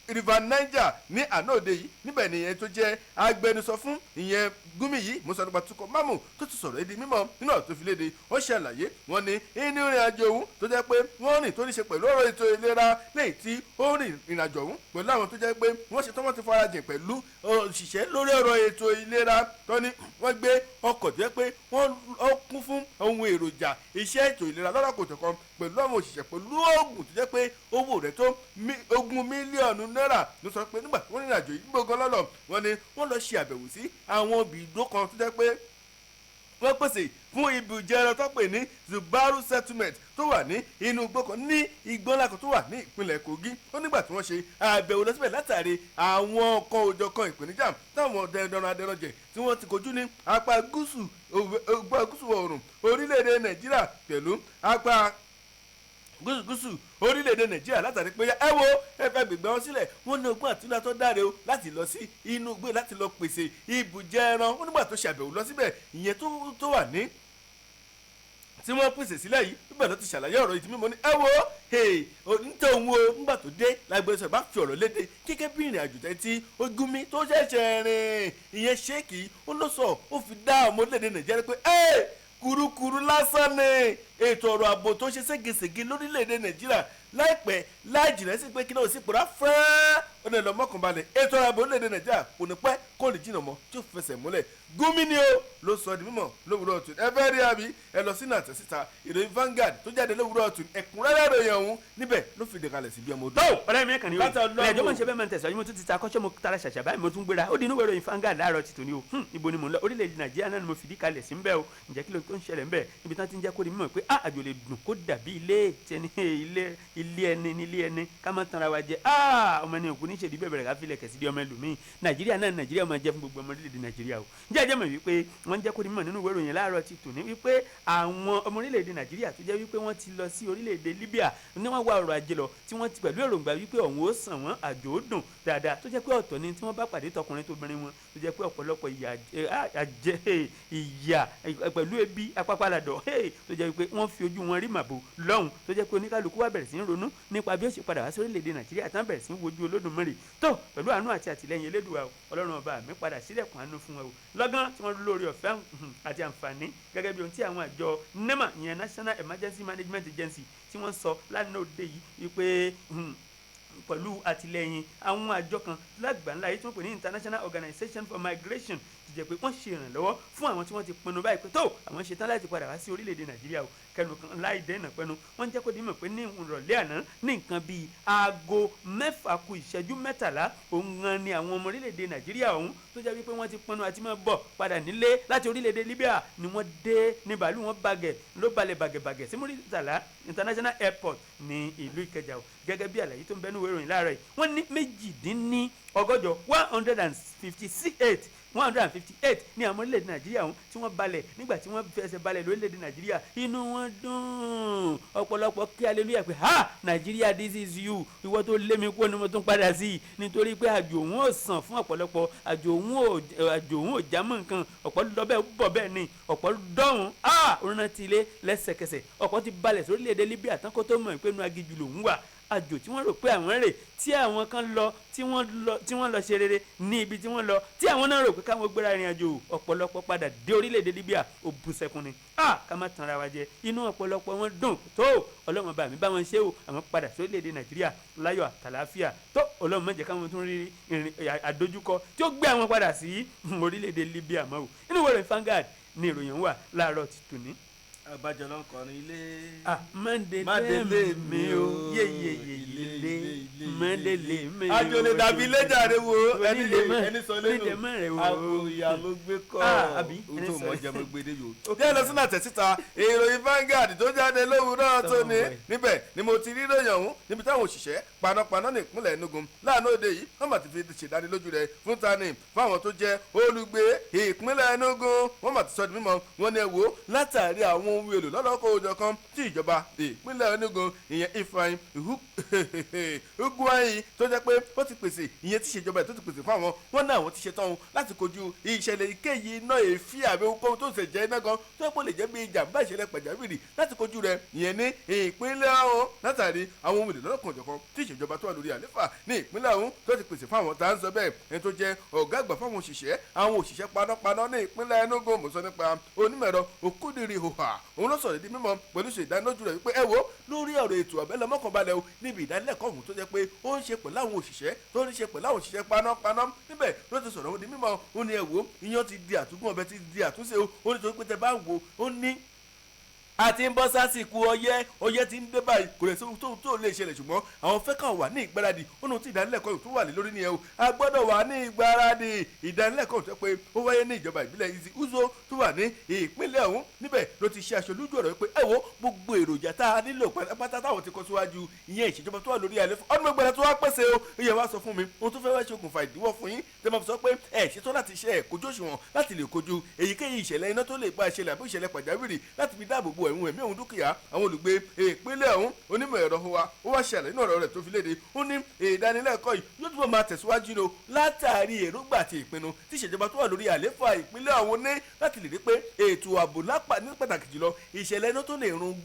River Niger ní àná òde yìí. Níbẹ̀ ni ìyẹn tó jẹ́ agbẹnusọ fún ìyẹn Gumi yìí, mo sọ nípa Tukọ̀ Mámù, tó ti sọ̀rọ̀ èdè mímọ́ nínú ọ̀rọ̀ tó fi léde. Wọ́n ṣe àlàyé, wọ́n ní inú ìrìn àjò òun tó jẹ́ pé wọ́n rìn tó ní ṣe pẹ̀lú ọ̀rọ̀ ètò ìlera, lẹ́yìn tí ó rìn ìrìn àjò òun pẹ̀lú àwọn tó jẹ́ pé wọ́n ṣe tán, wọ́n ti farajìn pẹ̀lú òṣìṣẹ́ lórí ọ̀rọ̀ ètò ìlera, tó ní wọ́n gbé ọkọ̀ tó jẹ́ pé wọ́n ó kún fún ohun èròjà iṣẹ́ ètò ìlera lọ́lọ́kòtò kan, pẹ̀lú àwọn òṣìṣẹ́, pẹ̀lú oògùn tó jẹ́ pé owó rẹ̀ tó 20 mílíọ̀nù náírà. Ló sọ pé nígbà tí wọ́n rìnrìn àjò yìí gbogbo lọ́lọ́, wọ́n ní wọ́n lọ ṣe àbẹ̀wò sí àwọn ibùdó kan tó jẹ́ pé wọ́n pèsè fún ibùjẹ ẹran tó pè ní Zubaru Settlement, tó wà ní inú igbó kan, ní igbó ńlá kan tó wà ní ìpínlẹ̀ Kogi. Ó nígbà tí wọ́n ṣe àbẹ̀wò lọ síbẹ̀ látàrí àwọn ọkọ̀ òjọ̀kan ìpèníjà táwọn dẹrẹdọrọ adẹrọjẹ tí wọ́n ti kojú ní apá gúúsù gúúsù oòrùn orílẹ̀-èdè Nàìjíríà pẹ̀lú apá gúúsù gúúsù orílẹ̀-èdè Nàìjíríà, látàrí pé ẹ wo ẹ fẹ́ gbègbè wọn sílẹ̀. Wọ́n ní ogún àtúndà tó dáre o láti lọ sí inú igbó láti lọ pèsè ibùjẹ ẹran. Ó nígbà tó ṣàbẹ̀wò lọ síbẹ̀, ìyẹn tó wà ní tí wọ́n pèsè sílẹ̀ yìí, nígbà tó ti ṣàlàyé ọ̀rọ̀ yìí tí mímọ́ ní ẹ wo nítorí òun o, nígbà tó dé lágbèsè bá fi ọ̀rọ̀ léde kíkẹ́ bí ìrìn àjò tẹ́ tí Gumi tó ṣẹ̀ṣẹ̀ rìn, ìyẹn ṣéèkì, ó ló sọ, ó fi dá ọmọ orílẹ̀-èdè Nàìjíríà pé ẹ kurukuru lásán ni ètò ọ̀rọ̀ ààbò tó ṣe ségesège lórílẹ̀‐èdè Nàìjíríà. Láìpẹ́ láì jìnnà sí pé kí náà sì pòórá fẹ́ẹ́. Ó ní lọ mọ́kànbalẹ̀, ètò ààbò orílẹ̀-èdè Nàìjíríà kò ní pẹ́ kó lè jìnnà mọ́ tí ó fẹsẹ̀ múlẹ̀. Gumi ni ó ló sọ di mímọ̀ lówùúrọ̀ ọ̀tún. Ẹ fẹ́ rí àbí ẹ lọ sínú àtẹ̀síta ìròyìn Vanguard tó jáde lówùúrọ̀ ọ̀tún, ẹ̀kúnrẹ́rẹ́ ìròyìn ọ̀hún níbẹ̀ ló fìdí kalẹ̀ sí bí ọmọ odò. Tó ọ̀rẹ́ mi kàn ní o Látọ̀ lọ́wọ́. Ẹ̀jọ̀ mọ̀ ń ṣe bẹ́ẹ̀, mọ̀ ń tẹ̀síwájú. Mo tún ti ta kọ́ṣẹ́, mo tara ṣàṣà báyìí, mo tún gbéra. Ó di inú ìwé ìròyìn Vanguard láàárọ̀ ti tòní o. Ibo ni mò ń lọ? Orílẹ̀-èdè Nàìjíríà náà ni mo fìdí kalẹ̀ sí ń bẹ̀ o. Ǹjẹ́ kí ló tó ń ṣẹlẹ̀ ń bẹ̀ níbi tí wọ́n ti ń jẹ́ kó di mímọ̀ pé ah, àjò lè dùn kó dàbí ilé tẹni, ilé ilé ẹni ní ilé ẹni, ká má tanra wa jẹ. Ah, ọmọ ẹni òkú ní ṣèdí bẹ̀rẹ̀ ká filẹ̀ kẹ̀sí di ọmọ ẹlòmíì. Nàìjíríà náà, Nàìjíríà máa jẹ́ fún gbogbo ọmọ orílẹ̀-èdè Nàìjíríà o. Ǹjẹ́ ẹ jẹ́ mọ̀ wípé wọ́n ń jẹ́ kó di mímọ̀ nínú ìwé ìròyìn láàárọ̀ ti tòní wípé àwọn ọmọ orílẹ̀-èdè Nàìjíríà tó jẹ́ wípé wọ́n ti lọ sí orílẹ̀-èdè Libya ní wọ́n wá ọrọ̀ ajé lọ, tí wọ́n ti pẹ̀lú èròǹgbà wípé ọ̀hún ó sàn wọ́n, àjò ó dùn dáadáa, tó jẹ́ pé ọ̀tọ̀ ni tí wọ́n bá pàdé tọkùnrin tóbìnrin wọn, tó jẹ́ pé ọ̀pọ̀lọpọ̀ ìyà àjẹ ìyà pẹ̀lú ebi apápáladọ̀, tó jẹ́ wípé wọ́n fi ojú wọn rí màbo lọ́hùn, tó jẹ́ pé oníkálukú wá bẹ̀rẹ̀ sí ń ronú nípa bí ó ṣe padà wá sí orílẹ̀-èdè Nàìjíríà, tán bẹ̀rẹ̀ sí ń wojú Olódùmarè tó pẹ̀lú àánú àti àtìlẹ́yìn Elédùà o. Ọlọ́run ọba mi padà sílẹ̀kùn àánú fún wọn o. Lọ́gán tí wọ́n lórí ọ̀fẹ́ àti àǹfààní gẹ́gẹ́ bí ohun tí àwọn àjọ NEMA, ìyẹn National Emergency Management Agency, tí wọ́n sọ lánàá òde yìí wípé pẹ̀lú àtìlẹ́yìn àwọn àjọ kan lágbàńlá yìí tí wọ́n pè ní International Organization for Migration, ti jẹ́ pé wọ́n ṣe ìrànlọ́wọ́ fún àwọn tí wọ́n ti pinnu báyìí pé tó àwọn ṣetán láti padà wá sí orílẹ̀-èdè Nàìjíríà o. Kẹnu kan láì dẹ́nà pẹ́nu, wọ́n jẹ́ kó di mọ̀ pé ní ìrọ̀lẹ́ àná, ní nǹkan bíi 5:43 òun gan ni àwọn ọmọ orílẹ̀-èdè Nàìjíríà ọ̀hún tó jẹ́ wípé wọ́n ti pinnu àti máa bọ̀ padà nílé láti orílẹ̀-èdè Libya ni wọ́n dé ní bàálù wọn bàgẹ̀ ló balẹ̀ bàgẹ̀bàgẹ̀ sí Muritala International Airport ní ìlú Ìkẹjà o. Gẹ́gẹ́ bí àlàyé tó ń bẹ́nu ìwé ìròyìn láàárọ̀ yìí, wọ́n ní 168, 158, 158 ní àwọn orílẹ̀-èdè Nàìjíríà ọ̀hún tí wọ́n balẹ̀. Nígbà tí wọ́n fẹsẹ̀ balẹ̀ lórílẹ̀-èdè Nàìjíríà, inú wọn dùn, ọ̀pọ̀lọpọ̀ kí hallelujah pé, "Ha, Nàìjíríà, this is you. Ìwọ tó lé mi kó ni mo tún padà sí i." Nítorí pé àjò òun ò sàn fún ọ̀pọ̀lọpọ̀, àjò òun ò jámọ́ nǹkan. Ọ̀pọ̀ lọ bẹ́ẹ̀ bọ̀ bẹ́ẹ̀ ni ọ̀pọ̀ dọ̀hún, ah, ó rántí ilé lẹ́sẹ̀kẹsẹ̀. Ọ̀pọ̀ ti balẹ̀ sórílẹ̀-èdè Libya tán kó tó mọ̀ pé inú aginjù lòún wà. Àjò tí wọ́n rò pé àwọn rè, tí àwọn kan lọ, tí wọ́n lọ, tí wọ́n lọ ṣe rere ní ibi tí wọ́n lọ, tí àwọn náà rò pé káwọn gbéra ìrìn àjò, ọ̀pọ̀lọpọ̀ padà dé orílẹ̀-èdè Libya, ó bú sẹ́kún ni. Ah, ká má tanra wa jẹ, inú ọ̀pọ̀lọpọ̀ wọn dùn tó Ọlọ́run bá mi bá wọn ṣe o, àwọn padà sórílẹ̀-èdè Nàìjíríà láyọ̀ àtàlàáfíà. Tó Ọlọ́run má jẹ́ káwọn tún rí ìrìn àdójúkọ tí ó gbé àwọn padà sí orílẹ̀-èdè Libya mọ́ o. Inú ìwé ìròyìn Vanguard ni ìròyìn wà láàárọ̀ ti tòní. Àbájọ ló ń kọrin ilé. Ah, Mọ́ndélé Mọ́ndélé mi o, yeyeye ilé Mọ́ndélé mi o. Àjò lè dàbí ilé jàre wo ẹni Onílé mọ́- ẹni sọ lẹ́nu onílé mọ́ rẹ̀ wo. Àpò ìyá ló gbé kọ́. Ah, àbí, ohun ẹni tó sọ mọ̀ lẹ́nu. jẹ́ mo gbé dé yòó. Díẹ̀ lọ sínú àtẹ̀síta ìròyìn Vanguard tó jáde lówùúrọ̀ tó ní níbẹ̀ ni mo ti rí ìròyìn ọ̀hún níbi táwọn òṣìṣẹ́ panápaná ní ìpínlẹ̀ Enugu láàánú òde yìí wọ́n mà ti fi ṣèdánilójú rẹ̀ fún tani fáwọn tó jẹ́ olùgbé ìpínlẹ̀ Enugu. Wọ́n mà ti sọ di mímọ̀, wọ́n ní ẹ wò ó, látàrí àwọn ohun èlò lọ́lọ́kọ̀ òjọ̀kan tí ìjọba ìpínlẹ̀ Enugu, ìyẹn Ifeanyi Ugwuanyi, tó jẹ́ pé ó ti pèsè, ìyẹn tí ìṣèjọba ẹ̀ tó ti pèsè fún àwọn, wọn náà àwọn ti ṣetán o láti kojú ìṣẹ̀lẹ̀ ìkéyìí iná èéfín àbí ohunkóhun tó ṣe jẹ́ iná gan tó yẹ kó lè jẹ́ bí ìjàmbá ìṣẹ̀lẹ̀ pàjáwìrì láti kojú rẹ̀, ìyẹn ní ìpínlẹ̀ ọ̀hún, látàrí àwọn ohun èlò lọ́lọ́kan òjọ̀kan tí ìṣèjọba tó wà lórí àléfà ní ìpínlẹ̀ ọ̀hún tó ti pèsè fún àwọn. Tá à ń sọ bẹ́ẹ̀, ẹni tó jẹ́ ọ̀gá àgbà fáwọn òṣìṣẹ́, àwọn òṣìṣẹ́ panápaná ní ìpínlẹ̀ Enugu, mo sọ nípa onímọ̀-ẹ̀rọ Okudiri Hoha, òun ló sọ̀rọ̀ di mímọ̀ pẹ̀lú ṣe ìdánilójú rẹ̀ wípé ẹ wo lórí ọ̀rọ̀ ètò àbẹ́lẹ̀ mọ́kànbalẹ̀ o. Níbi ìdánilẹ́kọ̀ọ́ ọ̀hún tó jẹ́ pé ó ń ṣe pẹ̀lú àwọn òṣìṣẹ́ tó ń ṣe pẹ̀lú àwọn òṣìṣẹ́ panápaná níbẹ̀ ló ti sọ̀rọ̀ di mímọ̀. Ó ní ẹ wo, iyán ti di àtúgún, ọbẹ̀ ti di àtúnṣe o. Ó ní torí pé tẹ bá ń wo, ó ní a ti ń bọ́ sásìkò ọyẹ́, ọyẹ́ ti ń dé báyìí, kò lè sóhun tó lè ṣẹlẹ̀, ṣùgbọ́n àwọn fẹ́ kàn wà ní ìgbáradì. Ó ní ohun tí ìdánilẹ́kọ̀ọ́ yìí tó wà lé lórí nìyẹn o, a gbọ́dọ̀ wà ní ìgbáradì. Ìdánilẹ́kọ̀ọ́ tó pé ó wáyé ní ìjọba ìbílẹ̀ Izi Uzo tó wà ní ìpínlẹ̀ ọ̀hún, níbẹ̀ ló ti ṣe aṣọ lójú ọ̀rọ̀ pé ẹ wo gbogbo èròjà tá a nílò pátápátá táwọn ti kọ síwájú, ìyẹn ìṣèjọba tó wà lórí àlẹ́ ọdún mẹ́gbẹ̀rẹ̀ tó wá pèsè o. Ìyẹn wá sọ fún mi ohun tó fẹ́ wá ṣokùnfà ìdíwọ́ fún yín tẹ́ máa fi sọ pé ẹ ṣetán láti ṣe ẹ̀ kojú òṣùwọ̀n láti lè kojú èyíkéyìí ìṣẹ̀lẹ̀ iná tó lè pa ìṣẹ̀lẹ̀ àbí ìṣẹ̀lẹ̀ pàjáwìrì láti fi dáàbò bo ẹ̀hún ẹ̀mí òun dúkìá àwọn olùgbé ìpínlẹ̀ ọ̀hún. Onímọ̀ ẹ̀rọ wa ó wá ṣàlàyé nínú ọ̀rọ̀ rẹ̀ tó fi léde, ó ní ìdánilẹ́kọ̀ọ́ yìí yóò túbọ̀ máa tẹ̀síwájú ní o látàrí èròǹgbà àti ìpinnu tí ìṣèjọba tó wà lórí àléfà ìpínlẹ̀ ọ̀hún ní láti lè rí pé ètò ààbò lápá ní pàtàkì jùlọ ìṣẹ̀lẹ̀ iná tó lè run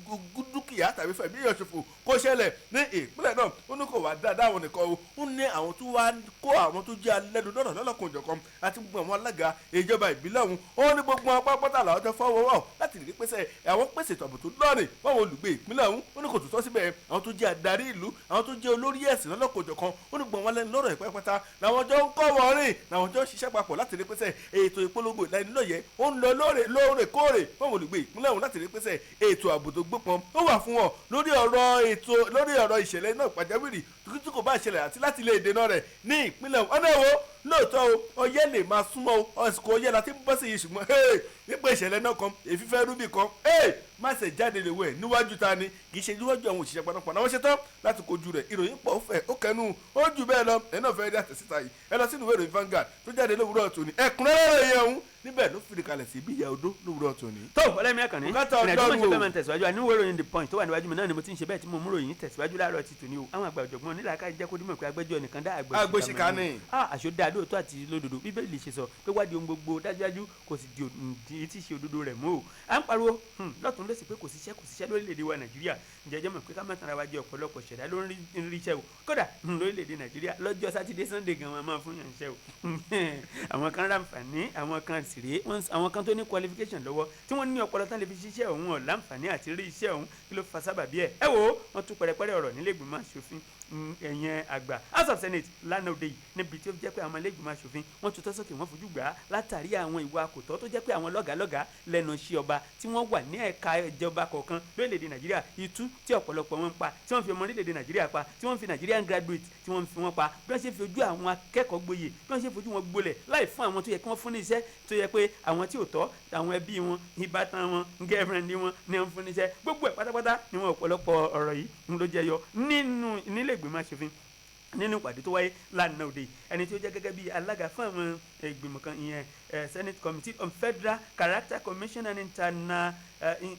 dúkìá tàbí fẹ̀mí èèyàn ṣòfò kó ṣẹlẹ̀ ní ìpínlẹ̀ náà. Ó ní kò wá dáadáa àwọn nìkan o, ó ní àwọn tó wá kó àwọn tó jẹ́ alẹ́nu lọ́nà lọ́lọ́kan òjọ̀kan àti gbogbo àwọn alága ìjọba ìbílẹ̀ ọ̀hún. Ó ní gbogbo wọn pátápátá làwọn tó fọwọ́ wọ̀ láti lè rí pèsè àwọn pèsè ṣètò ààbò tó lọ́rìn fáwọn olùgbé ìpínlẹ̀ ọ̀hún. Ó ní kò tó tọ́ síbẹ̀, àwọn tó jẹ́ adarí ìlú, àwọn tó jẹ́ olórí ẹ̀sìn lọ́lọ́kọ̀ọ́jọ̀kan, ó ní gbọ̀n wọn lẹ́nu lọ́rọ̀ ìpápátá làwọn jọ ń kọ́ wọn rìn, làwọn jọ ń ṣiṣẹ́ papọ̀ láti rí pẹ́sẹ̀ ètò ìpolongo ìlanilọ́yẹ̀ ó ń lọ lóòrèkóòrè fáwọn olùgbé ìpínlẹ̀ ọ̀hún láti rí pẹ́sẹ̀ ètò ààbò tó gbópọn ó wà fún wọn lórí ọ̀rọ̀ ètò, lórí ọ̀rọ̀ ìṣẹ̀lẹ̀ náà pàjáwìrì tí kò bá ṣẹlẹ̀ àti láti lè dènà rẹ̀ ní ìpínlẹ̀ ọ̀hún. Ọ̀nà ìwò lóòótọ́ o, ọyẹ́ lè máa súnmọ́ o, àsìkò ọyẹ́ la ti ń bọ́ sí yìí, ṣùgbọ́n nípa ìṣẹ̀lẹ̀ náà kan èéfín rúbì kan má ṣe jáde lè wẹ̀ níwájú ta ni, kì í ṣe níwájú àwọn òṣìṣẹ́ panápaná. Wọ́n ṣe tán láti kojú rẹ̀. Ìròyìn pọ̀ fẹ́ ó kẹnu ó jù bẹ́ẹ̀ lọ. Ẹ̀ náà fẹ́ rí àtẹ̀síta yìí, ẹ lọ sínú ìwé ìròyìn Vanguard tó jáde lówùúrọ̀ tòní. Ẹ̀kúnrẹ́rẹ́ ìròyìn ọ̀hún níbẹ̀ ló fìdí kalẹ̀ sí bí ìyá odó lówùúrọ̀ tòní. Tó ọlẹ́mi àkànní, Bùkátà ìrìnàjò Ọlọ́run mọ̀ ṣe o. fẹ́ máa tẹ̀síwájú. Àní ìwé ìròyìn The Punch tó wà níwájú mi náà ni mo ti ń ṣe bẹ́ẹ̀ tí mo mú ròyìn tẹ̀síwájú láàárọ̀ ti tòní o. Àwọn àgbà ọ̀jọ̀gbọ́n onílàákà jẹ́ kó dímọ̀ pé agbẹjọ́ nìkan dá àgbẹ̀ Àgbòṣìkà ni. Ah, àṣọ dáa lóòótọ́ àti lódodo. Bíbélì ṣe sọ pé wádìí ohun gbogbo dájúdájú, kò sì di òdì tí ṣe òdodo rẹ̀ mú o. À ń pariwo lọ́tún lọ́sì pé kò síṣẹ́, kò síṣẹ́ lórílẹ̀‐èdè wa Nàìjíríà. Ǹjẹ́ jẹ́ mọ̀ pé ká má tanra wa jẹ, ọ̀pọ̀lọpọ̀ ṣẹ̀dá ló ń ríṣẹ́ o. Kódà lórílẹ̀‐èdè Nàìjíríà, lọ́jọ́ Sátidé, Sunday gan, wọn máa fún yàn ṣẹ́ o. Àwọn kan ráǹfààní, àwọn kan sì rèé, àwọn kan tó ní qualification lọ́wọ́, tí wọ́n ní ọpọlọ tán lè fi ṣiṣẹ́ òun, ọ̀ láǹfààní àti rí iṣẹ́ òun. Kí ló fa sábàbí ẹ̀? Ẹ wo, wọ́n tún pẹ̀rẹ̀pẹ̀rẹ̀ ọ̀rọ̀ nílé ìgbìmọ̀ aṣòfin ẹ̀yẹn àgbà, House of Senate, lánàá òde yìí, níbi tí ó jẹ́ pé àwọn ilé ìgbìmọ̀ aṣòfin wọ́n tutọ́ sókè, wọ́n fojú gbà á látàrí àwọn ìwà kòtọ́ tó jẹ́ pé àwọn lọ́gàálọ́gàá lẹ́nu iṣẹ́ ọba tí wọ́n wà ní ẹ̀ka ìjọba kọ̀ọ̀kan lórílẹ̀‐èdè Nàìjíríà, itú tí ọ̀pọ̀lọpọ̀ wọn ń pa, tí wọ́n fi ọmọ orílẹ̀‐èdè Nàìjíríà pa, tí wọ́n fi Nigerian graduate tí wọ́n fi wọ́n pa, bí wọ́n ṣe fi ojú àwọn akẹ́kọ̀ọ́ gboyè, bí wọ́n ṣe fojú wọn gbolẹ̀ láì fún àwọn tó yẹ kí wọ́n fún ní iṣẹ́, tó yẹ pé àwọn tí ò tọ́, àwọn ẹbí wọn, ìbátan wọn, girlfriend wọn ni wọ́n fún ní iṣẹ́. Gbogbo ẹ̀ pátápátá ni wọn ọ̀pọ̀lọpọ̀ ọ̀rọ̀ yìí ń ló jẹyọ nínú nílé ìgbìmọ̀ aṣòfin nínú ìpàdé tó wáyé lánàá òde yìí. Ẹni tí ó jẹ́ gẹ́gẹ́ bí alága fún àwọn ìgbìmọ̀ kan, ìyẹn Senate Committee on Federal Character Commission and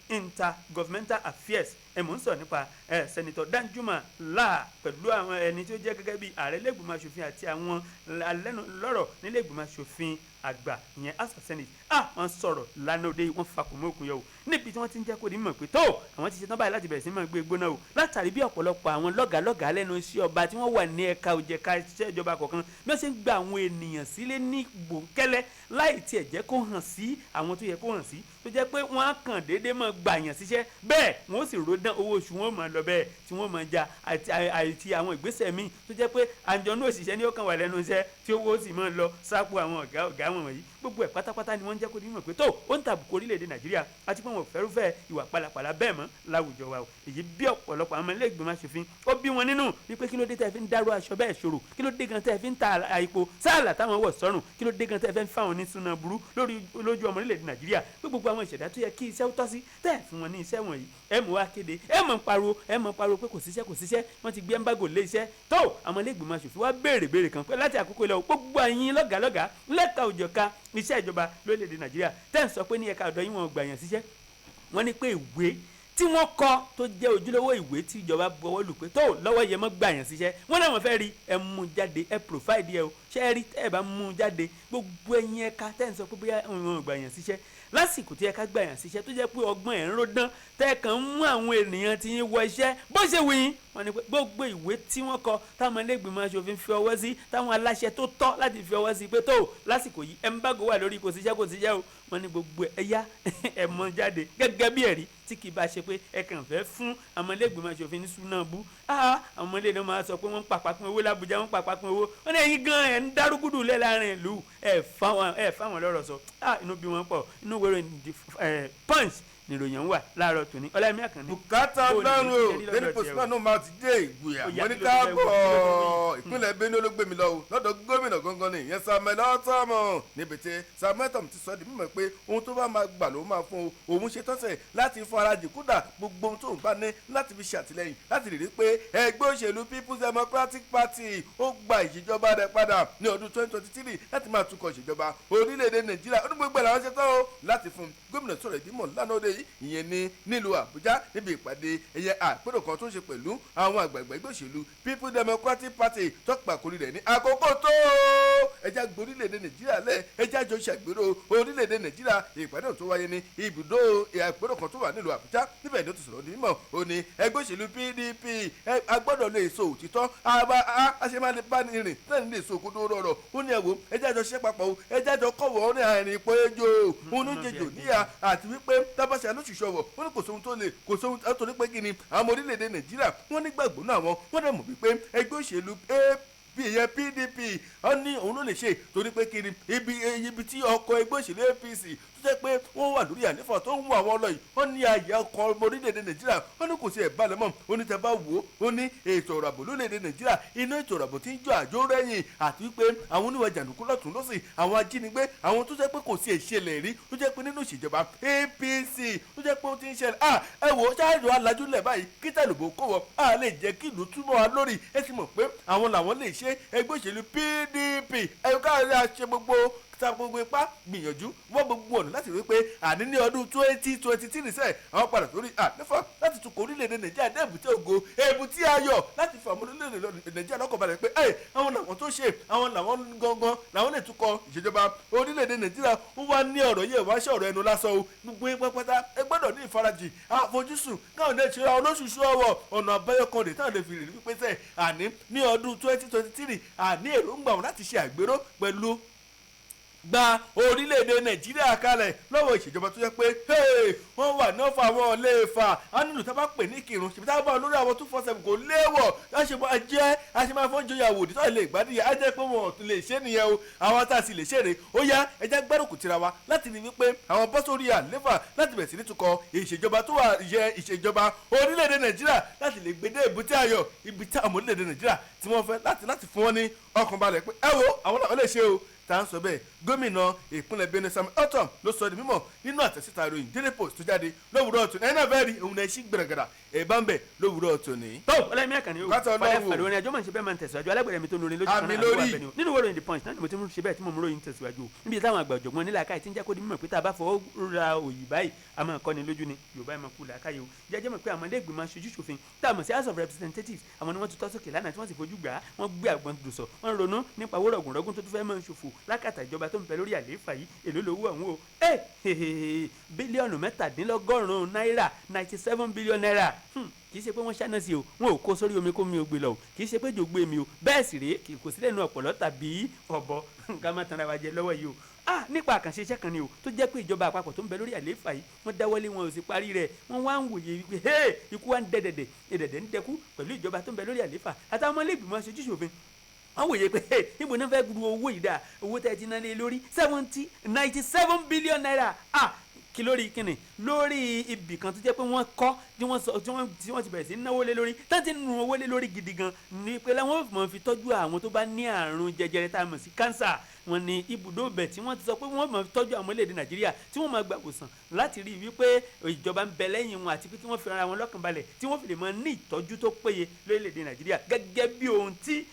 Intergovernmental Affairs, ẹ mò ń sọ̀rọ̀ nípa Senator Danjuma Láà, pẹ̀lú àwọn ẹni tí ó jẹ́ gẹ́gẹ́ bí ààrẹ lẹ́gbìmọ̀ aṣòfin àti àwọn alẹ́nulọ́rọ̀ nílé ìgbìmọ̀ aṣòfin àgbà, ìyẹn House of Senate. Ah, wọ́n sọ̀rọ̀ lánàá òde yìí, wọ́n fakùn mọ́ òkun yọ o, níbi tí wọ́n ti ń jẹ́ kó di mọ̀ pé tó àwọn ti ṣetán báyìí láti bẹ̀rẹ̀ sí máa gbé gbóná o, látàrí bí ọ̀pọ̀lọpọ̀ àwọn lọ́gàálọ́gàá lẹ́nu iṣẹ́ ọba tí wọ́n wà ní ẹ̀ka òjẹ̀ka iṣẹ́ ìjọba kọ̀ọ̀kan, bí wọ́n ṣe ń gba àwọn ènìyàn sílé ní gbòǹkẹ́lẹ́ láì tiẹ̀ jẹ́ kó hàn sí àwọn tó yẹ kó hàn sí, tó jẹ́ pé wọ́n á kàn déédéé máa gbàyàn síṣẹ́ bẹ́ẹ̀, wọ́n ó sì ródán owó oṣù wọn máa lọ bẹ́ẹ̀ tí wọ́n máa ja, àti àwọn ìgbésẹ̀ míì tó jẹ́ pé àjọ̀nú òṣìṣẹ́ ni ó kàn wà lẹ́nu iṣẹ́ tí owó sì máa lọ sápò àwọn ọ̀gá ọ̀gá wọn wọ̀nyí. Gbogbo ẹ̀ pátápátá ni wọ́n ń jẹ́ kó ní mọ̀ pé tó ó ń tàbùkù orílẹ̀-èdè Nàìjíríà, àti pé wọn ò fẹ́rúfẹ́ ìwà pálapàla bẹ́ẹ̀ mọ́ láwùjọ wa o. Èyí bí ọ̀pọ̀lọpọ̀ àwọn ilé ìgbìmọ̀ aṣòfin ó bí wọn nínú wípé kí ló dé tẹ́ fi ń dárò aṣọ bẹ́ẹ̀ ṣòro? Kí ló dé gan tẹ́ fi ń ta àìpo sáàlà táwọn wọ̀ sọ́rùn? Kí ló dé gan tẹ́ fẹ́ ń fáwọn ní súná burú lórí lójú ọmọ orílẹ̀-èdè Nàìjíríà, pé gbogbo àwọn ìṣẹ̀dá tó yẹ kí iṣẹ́ ó tọ́ sí, tẹ́ ẹ̀ fún wọn ní iṣẹ́ wọ̀nyí? Ẹ mú wa kéde, ẹ mọ̀ ń pariwo, ẹ mọ̀ ń pariwo pé kò síṣẹ́, kò síṣẹ́, wọ́n ti gbé embargo lé iṣẹ́ tó. Àwọn ilé ìgbìmọ̀ aṣòfin wá béèrè béèrè kan pé láti àkókò ilẹ̀ o, gbogbo ẹ̀yin lọ́gàálọ́gàá lẹ́ka òjọ̀ka iṣẹ́ ìjọba lórílẹ̀‐èdè Nàìjíríà tẹ́ ń sọ pé ní ẹ̀ka ọ̀dọ́ yín wọn ò gbà yàn síṣẹ́, wọ́n ní pé ìwé tí wọ́n kọ tó jẹ́ ojúlówó ìwé tí ìjọba buọwọ́ lù pé tó lọ́wọ́ yẹ mọ́ gbà yàn síṣẹ́, wọ́n náà wọ́n fẹ́ rí. Ẹ mú un jáde, ẹ provide ẹ o. Ṣé ẹ rí tẹ́ ẹ bá mú un jáde, gbogbo ẹ̀yin ẹ̀ka tẹ́ ń sọ pé bóyá wọn ò gbà yàn síṣẹ́ lásìkò tí ẹ̀ka gbà yàn síṣẹ́, tó jẹ́ pé ọgbọ́n ẹ̀ ń ròdán tẹ́ ẹ kàn ń mú àwọn ènìyàn tí ń wọ iṣẹ́ bó ṣe wù yín, wọ́n ní pé gbogbo ìwé tí wọ́n kọ, táwọn ẹlẹ́gbìmọ̀ aṣòfin fi ọwọ́ sí, táwọn aláṣẹ tó tọ́ láti fi ọwọ́ sí pé tó lásìkò yìí embargo wà lórí kò síṣẹ́, kò síṣẹ́ o, wọ́n ní gbogbo ẹ̀ yá, ẹ̀ mọ́ jáde gẹ́gẹ́ bí ẹ̀rí, tí kì í bá ṣe pé ẹ kàn fẹ́ fún àwọn ẹlẹ́gbìmọ̀ aṣòfin ní súnábù. Àwọn ọmọlé náà máa sọ pé wọ́n ń pàpà pín owó l'Ábùjá, wọ́n ń pàpà pín owó. Wọ́n ní ẹ̀yin gan ẹ̀ ń dárúgúdù lẹ́ láàrin ìlú, ẹ̀ fáwọn lọ́rọ̀ sọ. Inú bí wọ́n pọ̀. Inú wẹ̀rẹ̀ Punch nìròyìn ń wà láàárọ̀ tòní. Ọláyẹmí Àkànní. Bùkátà Bó o ní Ọlọ́run o. ṣe rí lọ́dọ̀ Daily Post tiẹ̀ o? náà ló máa ti dé ìgbìyà. Ó yá, Mo ní kí ló tún fẹ́ wí? Kí ló tún káàbọ̀ wí? ìpínlẹ̀ Benue ló gbé mi lọ o, lọ́dọ̀ gómìnà gangan ni ìyẹn Samuel Ortom, níbi tí Samuel Ortom ti sọ di mímọ̀ pé ohun tó bá máa gbà ló máa fún o, òun ṣe tọ́sẹ̀ láti farajì kódà gbogbo ohun tó ń bá ní láti fi ṣàtìlẹ́yìn láti lè rí pé ẹgbẹ́ òṣèlú People's Democratic Party ó gba ìṣèjọba rẹ̀ padà ní ọdún 2023 láti máa tukọ̀ ìṣèjọba orílẹ̀-èdè Nàìjíríà. Ó ní gbogbo ẹ̀ làwọn ṣe tán o láti fún un. Gómìnà sọ̀rọ̀ ìdímọ̀ lánàá òde yìí, ìyẹn ní nílùú Àbújá, níbi ìpàdé ẹ̀yẹ àpérò kan tó ń ṣe pẹ̀lú àwọn àgbààgbà ẹgbẹ́ òṣèlú People Democratic Party, tọ́pọ̀ àkórí rẹ̀ ní àkókò tó ẹja gborílẹ̀-èdè Nàìjíríà lẹ̀, ẹja jọ ṣàgbéró orílẹ̀-èdè Nàìjíríà. Ìpàdé tó wáyé ní ibùdó àpérò kan tó wà nílùú Àbújá, níbẹ̀ ni ó ti sọ̀rọ̀ ní mímọ̀. Ó ní ẹgbẹ́ òṣèlú PDP a gbọ́dọ̀ lè so òtítọ́, a ṣe máa lè bá ní rìn náà ní lè so òkodo rọrọ̀. Ó ní ẹ̀wò, ẹja jọ ṣiṣẹ́ papọ̀ o, ẹja jọ kọ̀wọ́ ní àárín ipò ejò òun ló jẹjò níyà, àti wípé tábà bá ṣe alóṣùṣù ọwọ̀, wọ́n ní kò sóhun tó lè kò sóhun torí pé kí ni àwọn ọmọ orílẹ̀-èdè Nàìjíríà wọ́n nígbàgbọ́ náà wọn wọ́n dẹ̀ mọ̀ wípé ẹgbẹ́ òṣèlú bí ìyẹn PDP ó ní òun ló lè ṣe, torí pé kí ni ibi tí ọkọ̀ ẹgbẹ́ òṣèlú APC tó jẹ́ pé wọ́n wà lórí àléfà tó ń wọ àwọn ọlọ́ yìí, wọ́n ní ààyè ọkọ̀ ọmọ orílẹ̀-èdè Nàìjíríà, wọ́n ní kò sí ẹ̀ balẹ̀ mọ́. Ó ní tẹ́ bá wò ó, ó ní ètò ọ̀rọ̀ ààbò lórílẹ̀-èdè Nàìjíríà, iná ètò ọ̀rọ̀ ààbò tí ń jọ àjò rẹ́yìn, àti wípé àwọn oníwà jàǹdùkú lọ́tún lọ́sì, àwọn ajínigbé, àwọn tó jẹ́ pé kò sí ìṣẹ̀lẹ̀ rí tó jẹ́ pé nínú ìṣèjọba APC tó jẹ́ pé ó ti ń ṣẹlẹ̀. Ẹ wò ó, ṣáàjọ alájúlẹ̀ báyìí kí tẹ̀lùbọ̀ kó wọ a lè jẹ́ kí ìlú túmọ̀ wa lórí. Ẹ sì mọ̀ pé àwọn làwọn lè ṣe ẹgbẹ́ òṣèlú PDP ẹ̀yọ́ káàrí àṣẹ gbogbo ta gbogbo ipá gbìyànjú wọ́n gbogbo ọ̀nà láti rí pé àní ní ọdún 2023 sẹ́ẹ̀ àwọn padà sórí àléfà láti tukọ̀ orílẹ̀-èdè Nàìjíríà dé èbúté ògo, èbúté ayọ̀, láti fi àwọn orílẹ̀-èdè Nàìjíríà lọ́kàn balẹ̀ pé ẹ̀ àwọn làwọn tó ṣe, àwọn làwọn gangan làwọn lè tukọ̀ ìṣèjọba orílẹ̀-èdè Nàìjíríà. Ó wá ní ọ̀rọ̀ yìí wá ṣe ọ̀rọ̀ ẹnu lásán o, gbogbo ipá pátá ẹ gbọ́dọ̀ ní ìfarajì àfojúsùn káwọn lè ṣe olóṣooṣù ọwọ́ ọ̀nà àbáyọ kan rè táwọn lè fi rè wípé sẹ́ àní ní ọdún 2023 àní èròǹgbà wọn láti ṣe àgbéró pẹ̀lú gba orílẹ̀-èdè Nàìjíríà kalẹ̀ lọ́wọ́ ìṣèjọba tó jẹ́ pé wọ́n wà ní ọ̀fà àwọn ọ̀lẹ́ẹ̀fà á nílùú tá a bá pè ní kírun ṣèbí tá a bá lórí àwọn 247 kò léèwọ̀ láṣẹ máa jẹ́ àṣẹ máa fọ́n joyàwó òdì tó lè gbádìyà á jẹ́ pé wọn ò tún lè ṣe nìyẹn o, àwọn tá a sì lè ṣeré ó yá ẹja gbárùkù tira wa láti rí wípé àwọn bọ́ sórí àléfà láti bẹ̀rẹ̀ sí ní tukọ̀ ìṣèjọba tó wà yẹ ìṣèjọba orílẹ̀-èdè Nàìjíríà láti lè gbé dé èbúté ayọ̀ ibi tí àwọn orílẹ̀-èdè Nàìjíríà tí wọ́n fẹ́ láti fún wọn ní ọkàn balẹ̀ pé ẹ wo àwọn làwọn lè ṣe o. Tá à ń sọ bẹ́ẹ̀, gómìnà ìpínlẹ̀ Benue Samuel Ortom ló sọ di mímọ̀ nínú àtẹ̀síta ìròyìn Daily Post tó jáde lówùúrọ̀ ọ̀tún. Ẹ̀yin náà fẹ́ẹ́ rí òun náà ṣí gbẹ̀rẹ̀gàdà ẹ̀ bá ń bẹ̀ lówùúrọ̀ ọ̀tún ni. Tó ọlẹ́mí àkànní o Kátó fàlẹ́ Ọlọ́run o. fàlẹ́ orin àjọmọ̀ ṣe bẹ́ẹ̀ máa ń tẹ̀síwájú alágbẹ̀rẹ̀ mi tó nurin lójú kan Àmì náà àbúrò lórí. abẹni o. Nínú ìwé ìròyìn The Punch náà ni mo ti ń ṣe bẹ́ẹ̀ tí mo mú ròyìn tẹ̀síwájú o, níbi táwọn àgbà ọ̀jọ̀gbọ́n nílà káyì tí ń jẹ́ kó di mímọ̀ pé tá a bá fọwọ́ ra òyì báyìí a máa kọ́ni lójú ni Yorùbá ẹ̀ máa kú làákàyè o. Jẹ́jẹ́ mọ̀ pé àwọn ilé ìgbìmọ̀ aṣojú ṣòfin tá a mọ̀ sí House of Representatives, àwọn ni wọ́n ti tọ́ sókè lánàá tí wọ́n sì fojú gbà á, wọ́n gbé àgbọn dùsọ̀, wọ́n ronú nípa owó rọ̀gùnrọ̀gùn tó tún fẹ́ máa ń ṣòfò lákàtà ìjọba tó ń bẹ lórí àlééfà yìí. Èló lówó ọ̀hún o? Ẹ bílíọ̀nù 97 náírà, 97 billion naira. Kì í ṣe pé wọ́n ṣáná sí o, wọn ò kó sórí omi kó mi ò gbé lọ o, kì í ṣe pé jògbé mi o, bẹ́ẹ̀ sì rèé kì kò sí lẹ́nu ọ̀pọ̀lọ́ tàbí ọ̀bọ nǹkan má tanra wa jẹ lọ́wọ́ yìí o. Nípa àkànṣe iṣẹ́ kan ni o tó jẹ́ pé ìjọba àpapọ̀ tó ń bẹ lórí àlééfà yìí wọ́n dáwọ́lé, wọn ò sì parí rẹ̀. Wọ́n wá ń wòye wípé hey, ikú wa ń dẹ̀dẹ̀dẹ̀ ẹ̀dẹ̀dẹ̀ ń dẹkú pẹ̀lú ìjọba tó ń bẹ lórí àlééfà àtàwọn ọmọ ilé ìgbìmọ̀ aṣojú ṣòfin. Wọ́n wòye pé hey, níbo náà fẹ́ gburu owó yìí dà, owó tẹ́ ẹ ti ná lé lórí 97 billion naira. Kí lórí kíni lórí ibì kan tó jẹ́ pé wọ́n kọ́ tí wọ́n sọ tí wọ́n ti bẹ̀rẹ̀ sí náwó lé lórí tán ti nu owó lé lórí gidi gan ni pé láwọn ò mọ̀ fi tọ́jú àwọn tó bá ní àrùn jẹjẹrẹ tá a mọ̀ sí cancer. Wọ́n ní ibùdó bẹ̀ tí wọ́n ti sọ pé wọ́n mọ̀ fi tọ́jú àwọn orílẹ̀-èdè Nàìjíríà tí wọ́n máa gbà wòsàn láti rí i wípé ìjọba ń bẹ lẹ́yìn wọn àti pé kí wọ́n fi ara wọn lọ́kàn balẹ̀ tí wọ́n fi lè máa ní ìtọ́jú tó péye lórílẹ̀-èdè Nàìjíríà, gẹ́gẹ́ bí ohun tí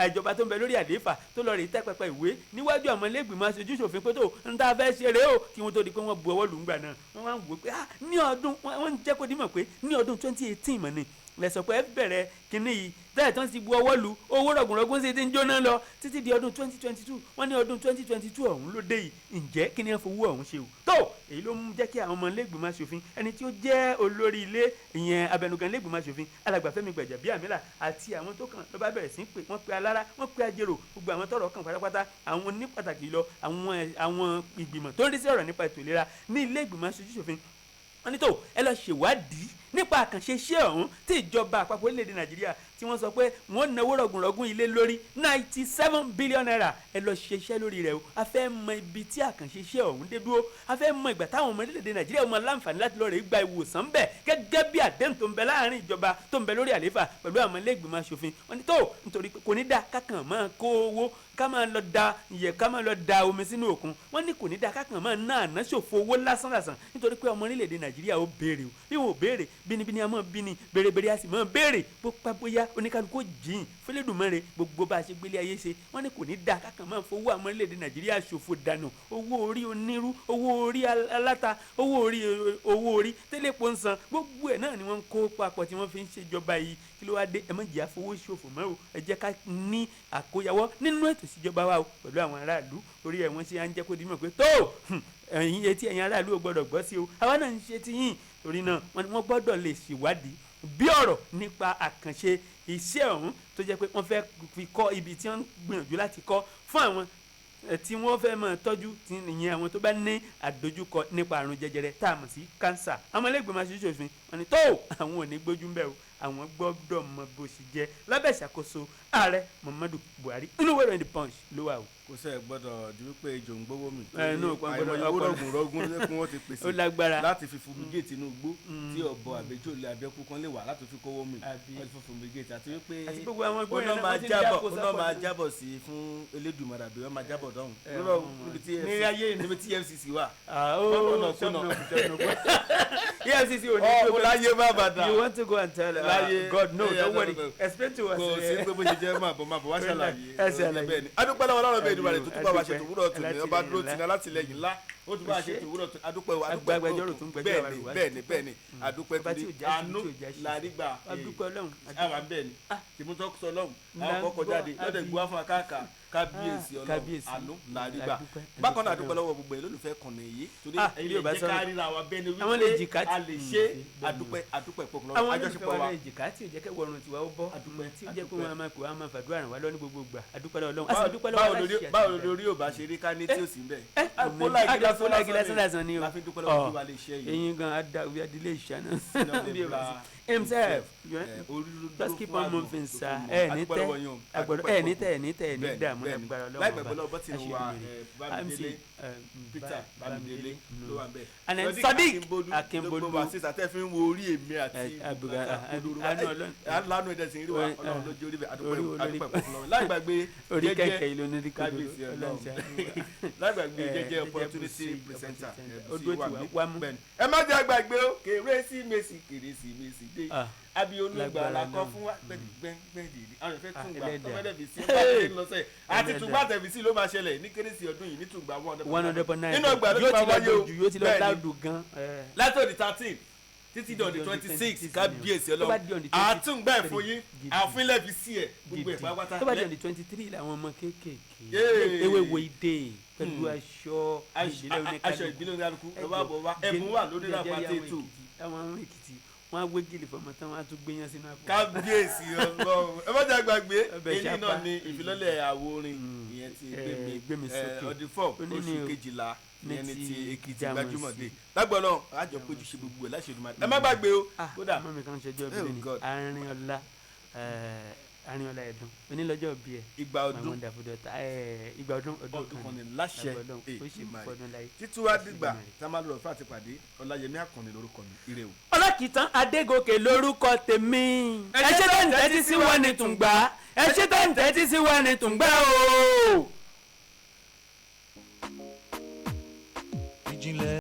ìjọba tó ń bẹ lórí àlééfà tó lọ rè tẹ́ pẹpẹ ìwé níwájú àwọn ilé-ìgbìmọ̀ aṣojú ṣòfin pé tó ń tá a fẹ́ ṣe rèé o, kí wọ́n tó di pé wọ́n bu ọwọ́ lù ń gbà náà. Wọ́n wá ń wò pé ní ọdún wọ́n ń jẹ́ kó dímọ̀ pé ní ọdún 2018 mọ̀ ni lẹ sọ pé ẹ bẹ̀rẹ̀ kínní yìí tẹ́lẹ̀ tán ti bu ọwọ́ lu, owó rọ̀gùnrọ̀gùn sì ti ń jóná lọ títí di ọdún 2022. Wọ́n ní ọdún 2022 ọ̀hún ló dé yìí, ǹjẹ́ kí ni wọ́n fowó ọ̀hún ṣe o? Tó èyí ló mú jẹ́ kí àwọn ọmọ ilé-ìgbìmọ̀ aṣòfin, ẹni tí ó jẹ́ olórí ilé ìyẹn abẹnugan ilé-ìgbìmọ̀ aṣòfin, alàgbà Fẹ́mi Gbàjàbíàmílà àti àwọn tó kàn ló bá bẹ̀rẹ̀ sí pé wọ́n pe alára, wọ́n pe ajérò, gbogbo àwọn tọ́rọ̀ kàn pátápátá, àwọn ní pàtàkì lọ àwọn ìgbìmọ̀ tó ń rí sí ọ̀rọ̀ nípa ètò ìlera ní ilé ìgbìmọ̀ aṣojú ṣòfin. Wọ́n ní tó ẹ lọ ṣèwádìí nípa àkànṣe iṣẹ́ ọ̀hún tí ìjọba àpapọ̀ orílẹ̀-èdè Nàìjíríà tí wọ́n sọ pé wọ́n náwó rọ̀gùnrọ̀gùn ilé lórí 97 billion naira. Ẹ lọ ṣe iṣẹ́ lórí rẹ̀ o, a fẹ́ mọ ibi tí àkànṣe iṣẹ́ ọ̀hún dé dúró, a fẹ́ mọ ìgbà táwọn ọmọ orílẹ̀-èdè Nàìjíríà mọ láǹfààní láti lọ rè gba ìwòsàn bẹ̀ gẹ́gẹ́ bí àdéhùn tó ń bẹ láàrin ìjọba tó ń bẹ lórí àlééfà pẹ̀lú àwọn ilé ìgbìmọ̀ aṣòfin. Wọ́n ní tó nítorí pé kò ní dá kákan máa kó owó ká máa lọ da ìyẹ̀ ká máa lọ da omi sínú òkun. Wọ́n ní kò ní dá kákan máa ná àná ṣòfò owó lásán lásán, nítorí pé ọmọ orílẹ̀-èdè Nàìjíríà ó béèrè o. Bí wọn ò béèrè, bínibíni a máa bíni, béèrè-béèrè a sì máa béèrè. Bó pẹ́ bóyá oníkálukú ó jìn fẹlẹ́dùnmọ́re gbogbo bá a ṣe gbélé ayé ṣe. Wọ́n ní kò ní dá kákan máa fowó àwọn orílẹ̀-èdè Nàìjíríà ṣòfò dànù, owó orí onírú, owó orí aláta, owó orí, owó orí tẹ́lẹ̀pọ̀ ń san, gbogbo ẹ̀ náà ni wọ́n ń kó papọ̀ tí wọ́n fi ń ṣèjọba yìí. Kí ló wá dé? Ẹ má jẹ́ àfowó ṣòfò mọ́ o, ẹ jẹ́ ká ní àkóyawọ́ nínú ètò ìṣèjọba wa o pẹ̀lú àwọn aráàlú. Orí ẹ̀ wọ́n ṣe à ń jẹ́ kó di mọ̀ pé tó ẹ̀yin etí ẹ̀yin aráàlú ò gbọ́dọ̀ gbọ́ sí o, àwa náà ń ṣe ti yín. Torí náà wọ́n ní wọ́n gbọ́dọ̀ lè ṣèwádìí bí ọ̀rọ̀ nípa àkànṣe iṣẹ́ ọ̀hún tó jẹ́ pé wọ́n fẹ́ fi kọ́ ibi tí wọ́n ń gbìyànjú láti kọ́ fún àwọn tí wọ́n fẹ́ máa tọ́jú tí ìyẹn àwọn tó bá ní àdojúkọ nípa àrùn jẹjẹrẹ tá a mọ̀ sí kánsà. Àwọn ẹlẹ́gbẹ̀ẹ́ aṣojú-ṣòfin wọn ni tó àwọn ò ní gbójú ń bẹ̀ o, àwọn gbọ́dọ̀ mọ bó ṣe jẹ́ lábẹ́ ìṣàkóso ààrẹ Muhammadu Buhari. Inú wẹ̀rẹ̀ The Punch ló wà o. Kò sẹ́ gbọ́dọ̀ di wípé ejò ń gbówó mi. Ẹ, inú òpó àìmọye ọpọlọ- owó rọ̀gùn rọ̀gùn ló jẹ́ kí wọ́n ti pèsè Ó lágbára. láti fi fumigate inú igbó tí ọ̀bọ àbẹ́jọ́ lè abẹ́kú kan lè wà láti fi kówó mi. Àbí. Wọ́n ti fi fumigate àti wípé Àti gbogbo àwọn igbó ó yẹn náà náà máa wọ́n ti ń jábọ̀ dáko ó náà sápọ̀ máa jù. jábọ̀ sí i fún Elédùmarè àbí wọ́n máa jábọ̀ dọ́hùn. Ẹ, Lọ́rọ̀ wọ́n mọ̀. níbi tí Ní EFCC ayé ni. níbi tí EFCC wà. Ah, oh, Lọ́nà kùnà. EFCC ò ní Ọ̀ gbogbo- láyé má bàdà. You want to go and tell Láyé. God no, Eh, don't worry, no, no. explain to us. Kò sí pé bó ṣe jẹ́ máa bọ̀ máa bọ̀ wá ṣàlàyé. Ẹ ṣàlàyé. Bẹ́ẹ̀ ni adúpẹ́ lọ́wọ́ Ọlọ́run bẹ́ẹ̀ Èdùmàrè tó tún bá wa ṣe tòwúrọ̀ tòní, Alátìlẹ́yìn ọba dúró ńlá. tì ní alátìlẹ́yìn ńlá, ó tún bá wa ṣe tòwúrọ̀ tòní, adúpẹ́ o, adúpẹ́. Agbẹjọ́rò tó ń gbẹjọ́ bẹ́ẹ̀ wa ni rò wá. bẹ́ẹ̀ ni bẹ́ẹ̀ ni, adúpẹ́ Ọba tí torí ò já sí, àánú tí ò já sí. la rí gbà. Adúpẹ́ Ọlọ́run. Àwa bẹ́ẹ̀ ni tìmútọ́ sọ lọ́hùn Là àwọn ń kọ́kọ́ gbọ́, jáde lọ́dẹ̀ àbí. gbọ́ fún akáàkà kábíyèsí Ọlọ́run, Kábíyèsí. àánú la rí gbà. Adúpẹ́, Bákan náà adúpẹ́. adúpẹ́ lọ́wọ́ gbogbo ẹ̀ lólùfẹ́ kànnì yìí torí Ah, ẹ̀yin bí lè ò bá jẹ́ ká sọ̀rọ̀. ríra wa bẹ́ẹ̀ ni Àwọn lè wípé jìkà a tí- lè ṣe. Adúpẹ́, adúpẹ́ pọ̀ lọ́wọ́ Àwọn àjọṣepọ̀ olólùfẹ́ wa wa. lè jìkà tí ò jẹ́ kẹ́ wọ̀rùn tiwa ó bọ́. Adúpẹ́, Tí ò jẹ́ pé adúpẹ́. wọ́n á máa pè wá máa fàdúrà ràn wá lọ ní gbogbo ìgbà. Adúpẹ́ lọ́wọ́ Ọlọ́run. A sì dúpẹ́ lọ́wọ́ Báwo aláṣẹ lórí àti báwo ìdarí. lórí ò bá ṣe rí ká ní tí ò sí ń bẹ̀. Àpòlági lásán lásán ni o. La fi dúpẹ́ lọ́wọ́ tí wàá lè ṣe yìí. Eyín gan ada obi adilé ìṣáná. Sinọ́ Bí o bá bla sí. Himself. Eh, orí ló dúró Just keep fún on àgbọ̀n moving tó sir. fi mọ̀. Ẹ ní Adúpẹ́ tẹ́ lọ́wọ́ yín o. agbọ̀dọ̀ Adúpẹ́ ẹ ní púpọ̀. tẹ́ ẹ ní tẹ́ ẹ ní Bẹ́ẹ̀ni, dààmú bẹ́ẹ̀ni. lágbára Ọlọ́run Láì ọba. gbàgbọ́ lọ́wọ́ bọ́tì Àṣẹ wa Èdùmàrè. eh, Bámidélé MC, Peter Bámidélé ló wà ń bẹ̀. And then Sodiq Sodiq Akínbólú. ló gbọ́ wá sísà tẹ́ fi ń wo orí èmi àti Eh, Abuga- Kodoro. àánú Ọlọ́run. Lánàá ẹ̀dẹ̀ sì ń rí wa Orí- Ọlọ́run lójú orí bẹ̀. orí wo lórí- Adúpẹ́ púpọ̀ lọ́wọ́. Láì gbàgbé Orí jẹ́jẹ́ kẹ̀kẹ́ ìlú onírí kodoro. kábíyèsí Ọlọ́run Ọlọ́run. ṣàánú wa. Láì gbàgbé Eh, jẹ́jẹ́ jẹ́jẹ́ opportunity Bùsí presenter. opportunity. Eh, Ó Bùsí dúró wà tì wá ní. wámú. Bẹ́ẹ̀ni. Ẹ má jẹ́ àgbàgbé o, kérésìmesì kérésìmesì dé. Ah, Àbí olùgbàlà lágbára kọ náà. fún wa gbẹ̀gbẹ̀gbẹ̀dì àwọn ìfẹ́ Ah, tùngbà ẹlẹ́dàá. tọ́mọdé fi sí ọba tí ń lọ sẹ́yìn àti Ẹlẹ́dàá. tùngbà tẹ̀fí sí ló máa ṣẹlẹ̀ ní kérésì ọdún yìí ní tùngbà 100.9. nínú ọgbà ló Yóò ti máa ti lọ wáyé o jù, yóò ti lọ Bẹ́ẹ̀ni. láàdù gan. Eh, Látòdì 13 títí di on the Títí di on the 26 26 kábíyèsí ni o. Tó bá di Ọlọ́run on the àtúngbà ẹ̀ fún yín gidi. àfínlẹ̀ fi sí ẹ̀ gbogbo ẹ̀ Gidi. pátápátá. Tó bá di on the 23 làwọn ọmọ kéékèèké Yéè. ewé wo ìdè pẹ̀lú aṣọ ìbílẹ̀ oníkálukú. Aṣọ ìbílẹ̀ oníkálukú ló bá bọ̀ wá ẹ̀bùn wà lórí àpàtẹ ètò. Àwọn ọmọ Èkìtì wọn á wé gèlè fọmọ tán, wọn á tún gbéyàn sínú àpò. Kábíyèsí Ọlọ́run, ẹ má jẹ́ àgbàgbé Ọbẹ̀ èyí náà ṣapa. ni ìfilọ́lẹ̀ àwo orin ìyẹn ti Eh, Gbémi Gbémi Sókè. ọdún 4 Ó ní oṣù ní o. kejìlá Ní ìyẹn ni ti ti Èkìtì Jámọ̀sí. gbajúmọ̀ dé lágbọ́n náà àjọ péjú ṣe gbogbo ẹ̀ láṣẹ Èdùmàrè. Ẹ má gbàgbé o Ah, kódà ọmọ mi kan ṣẹjọ́ Oh bí ni God. Arínọlá Arínọlá Ẹ̀dùn onílọ́jọ́ bí ẹ̀ ìgbà my ọdún wonderful daughter, ìgbà ọdún ọdún ọdún kan ní láṣẹ Lágbára Ọlọ́run, ó ṣe Èdùmàrè. púpọ̀ ọdún láyé. Títí wá dìgbà Èdùmàrè. tá a máa lọ fún àtìpàdé, Ọláyẹmí Àkànní lórúkọ mi, ire o. Ọlọ́kìtàn Adégòkè lórúkọ tèmi. Ẹ ṣé tẹ́ ń tẹ́tí sí wa ní tùǹgbà, ẹ ṣé tẹ́ ń tẹ́tí sí wa ní tùǹgbà o. Ìjìnlẹ̀.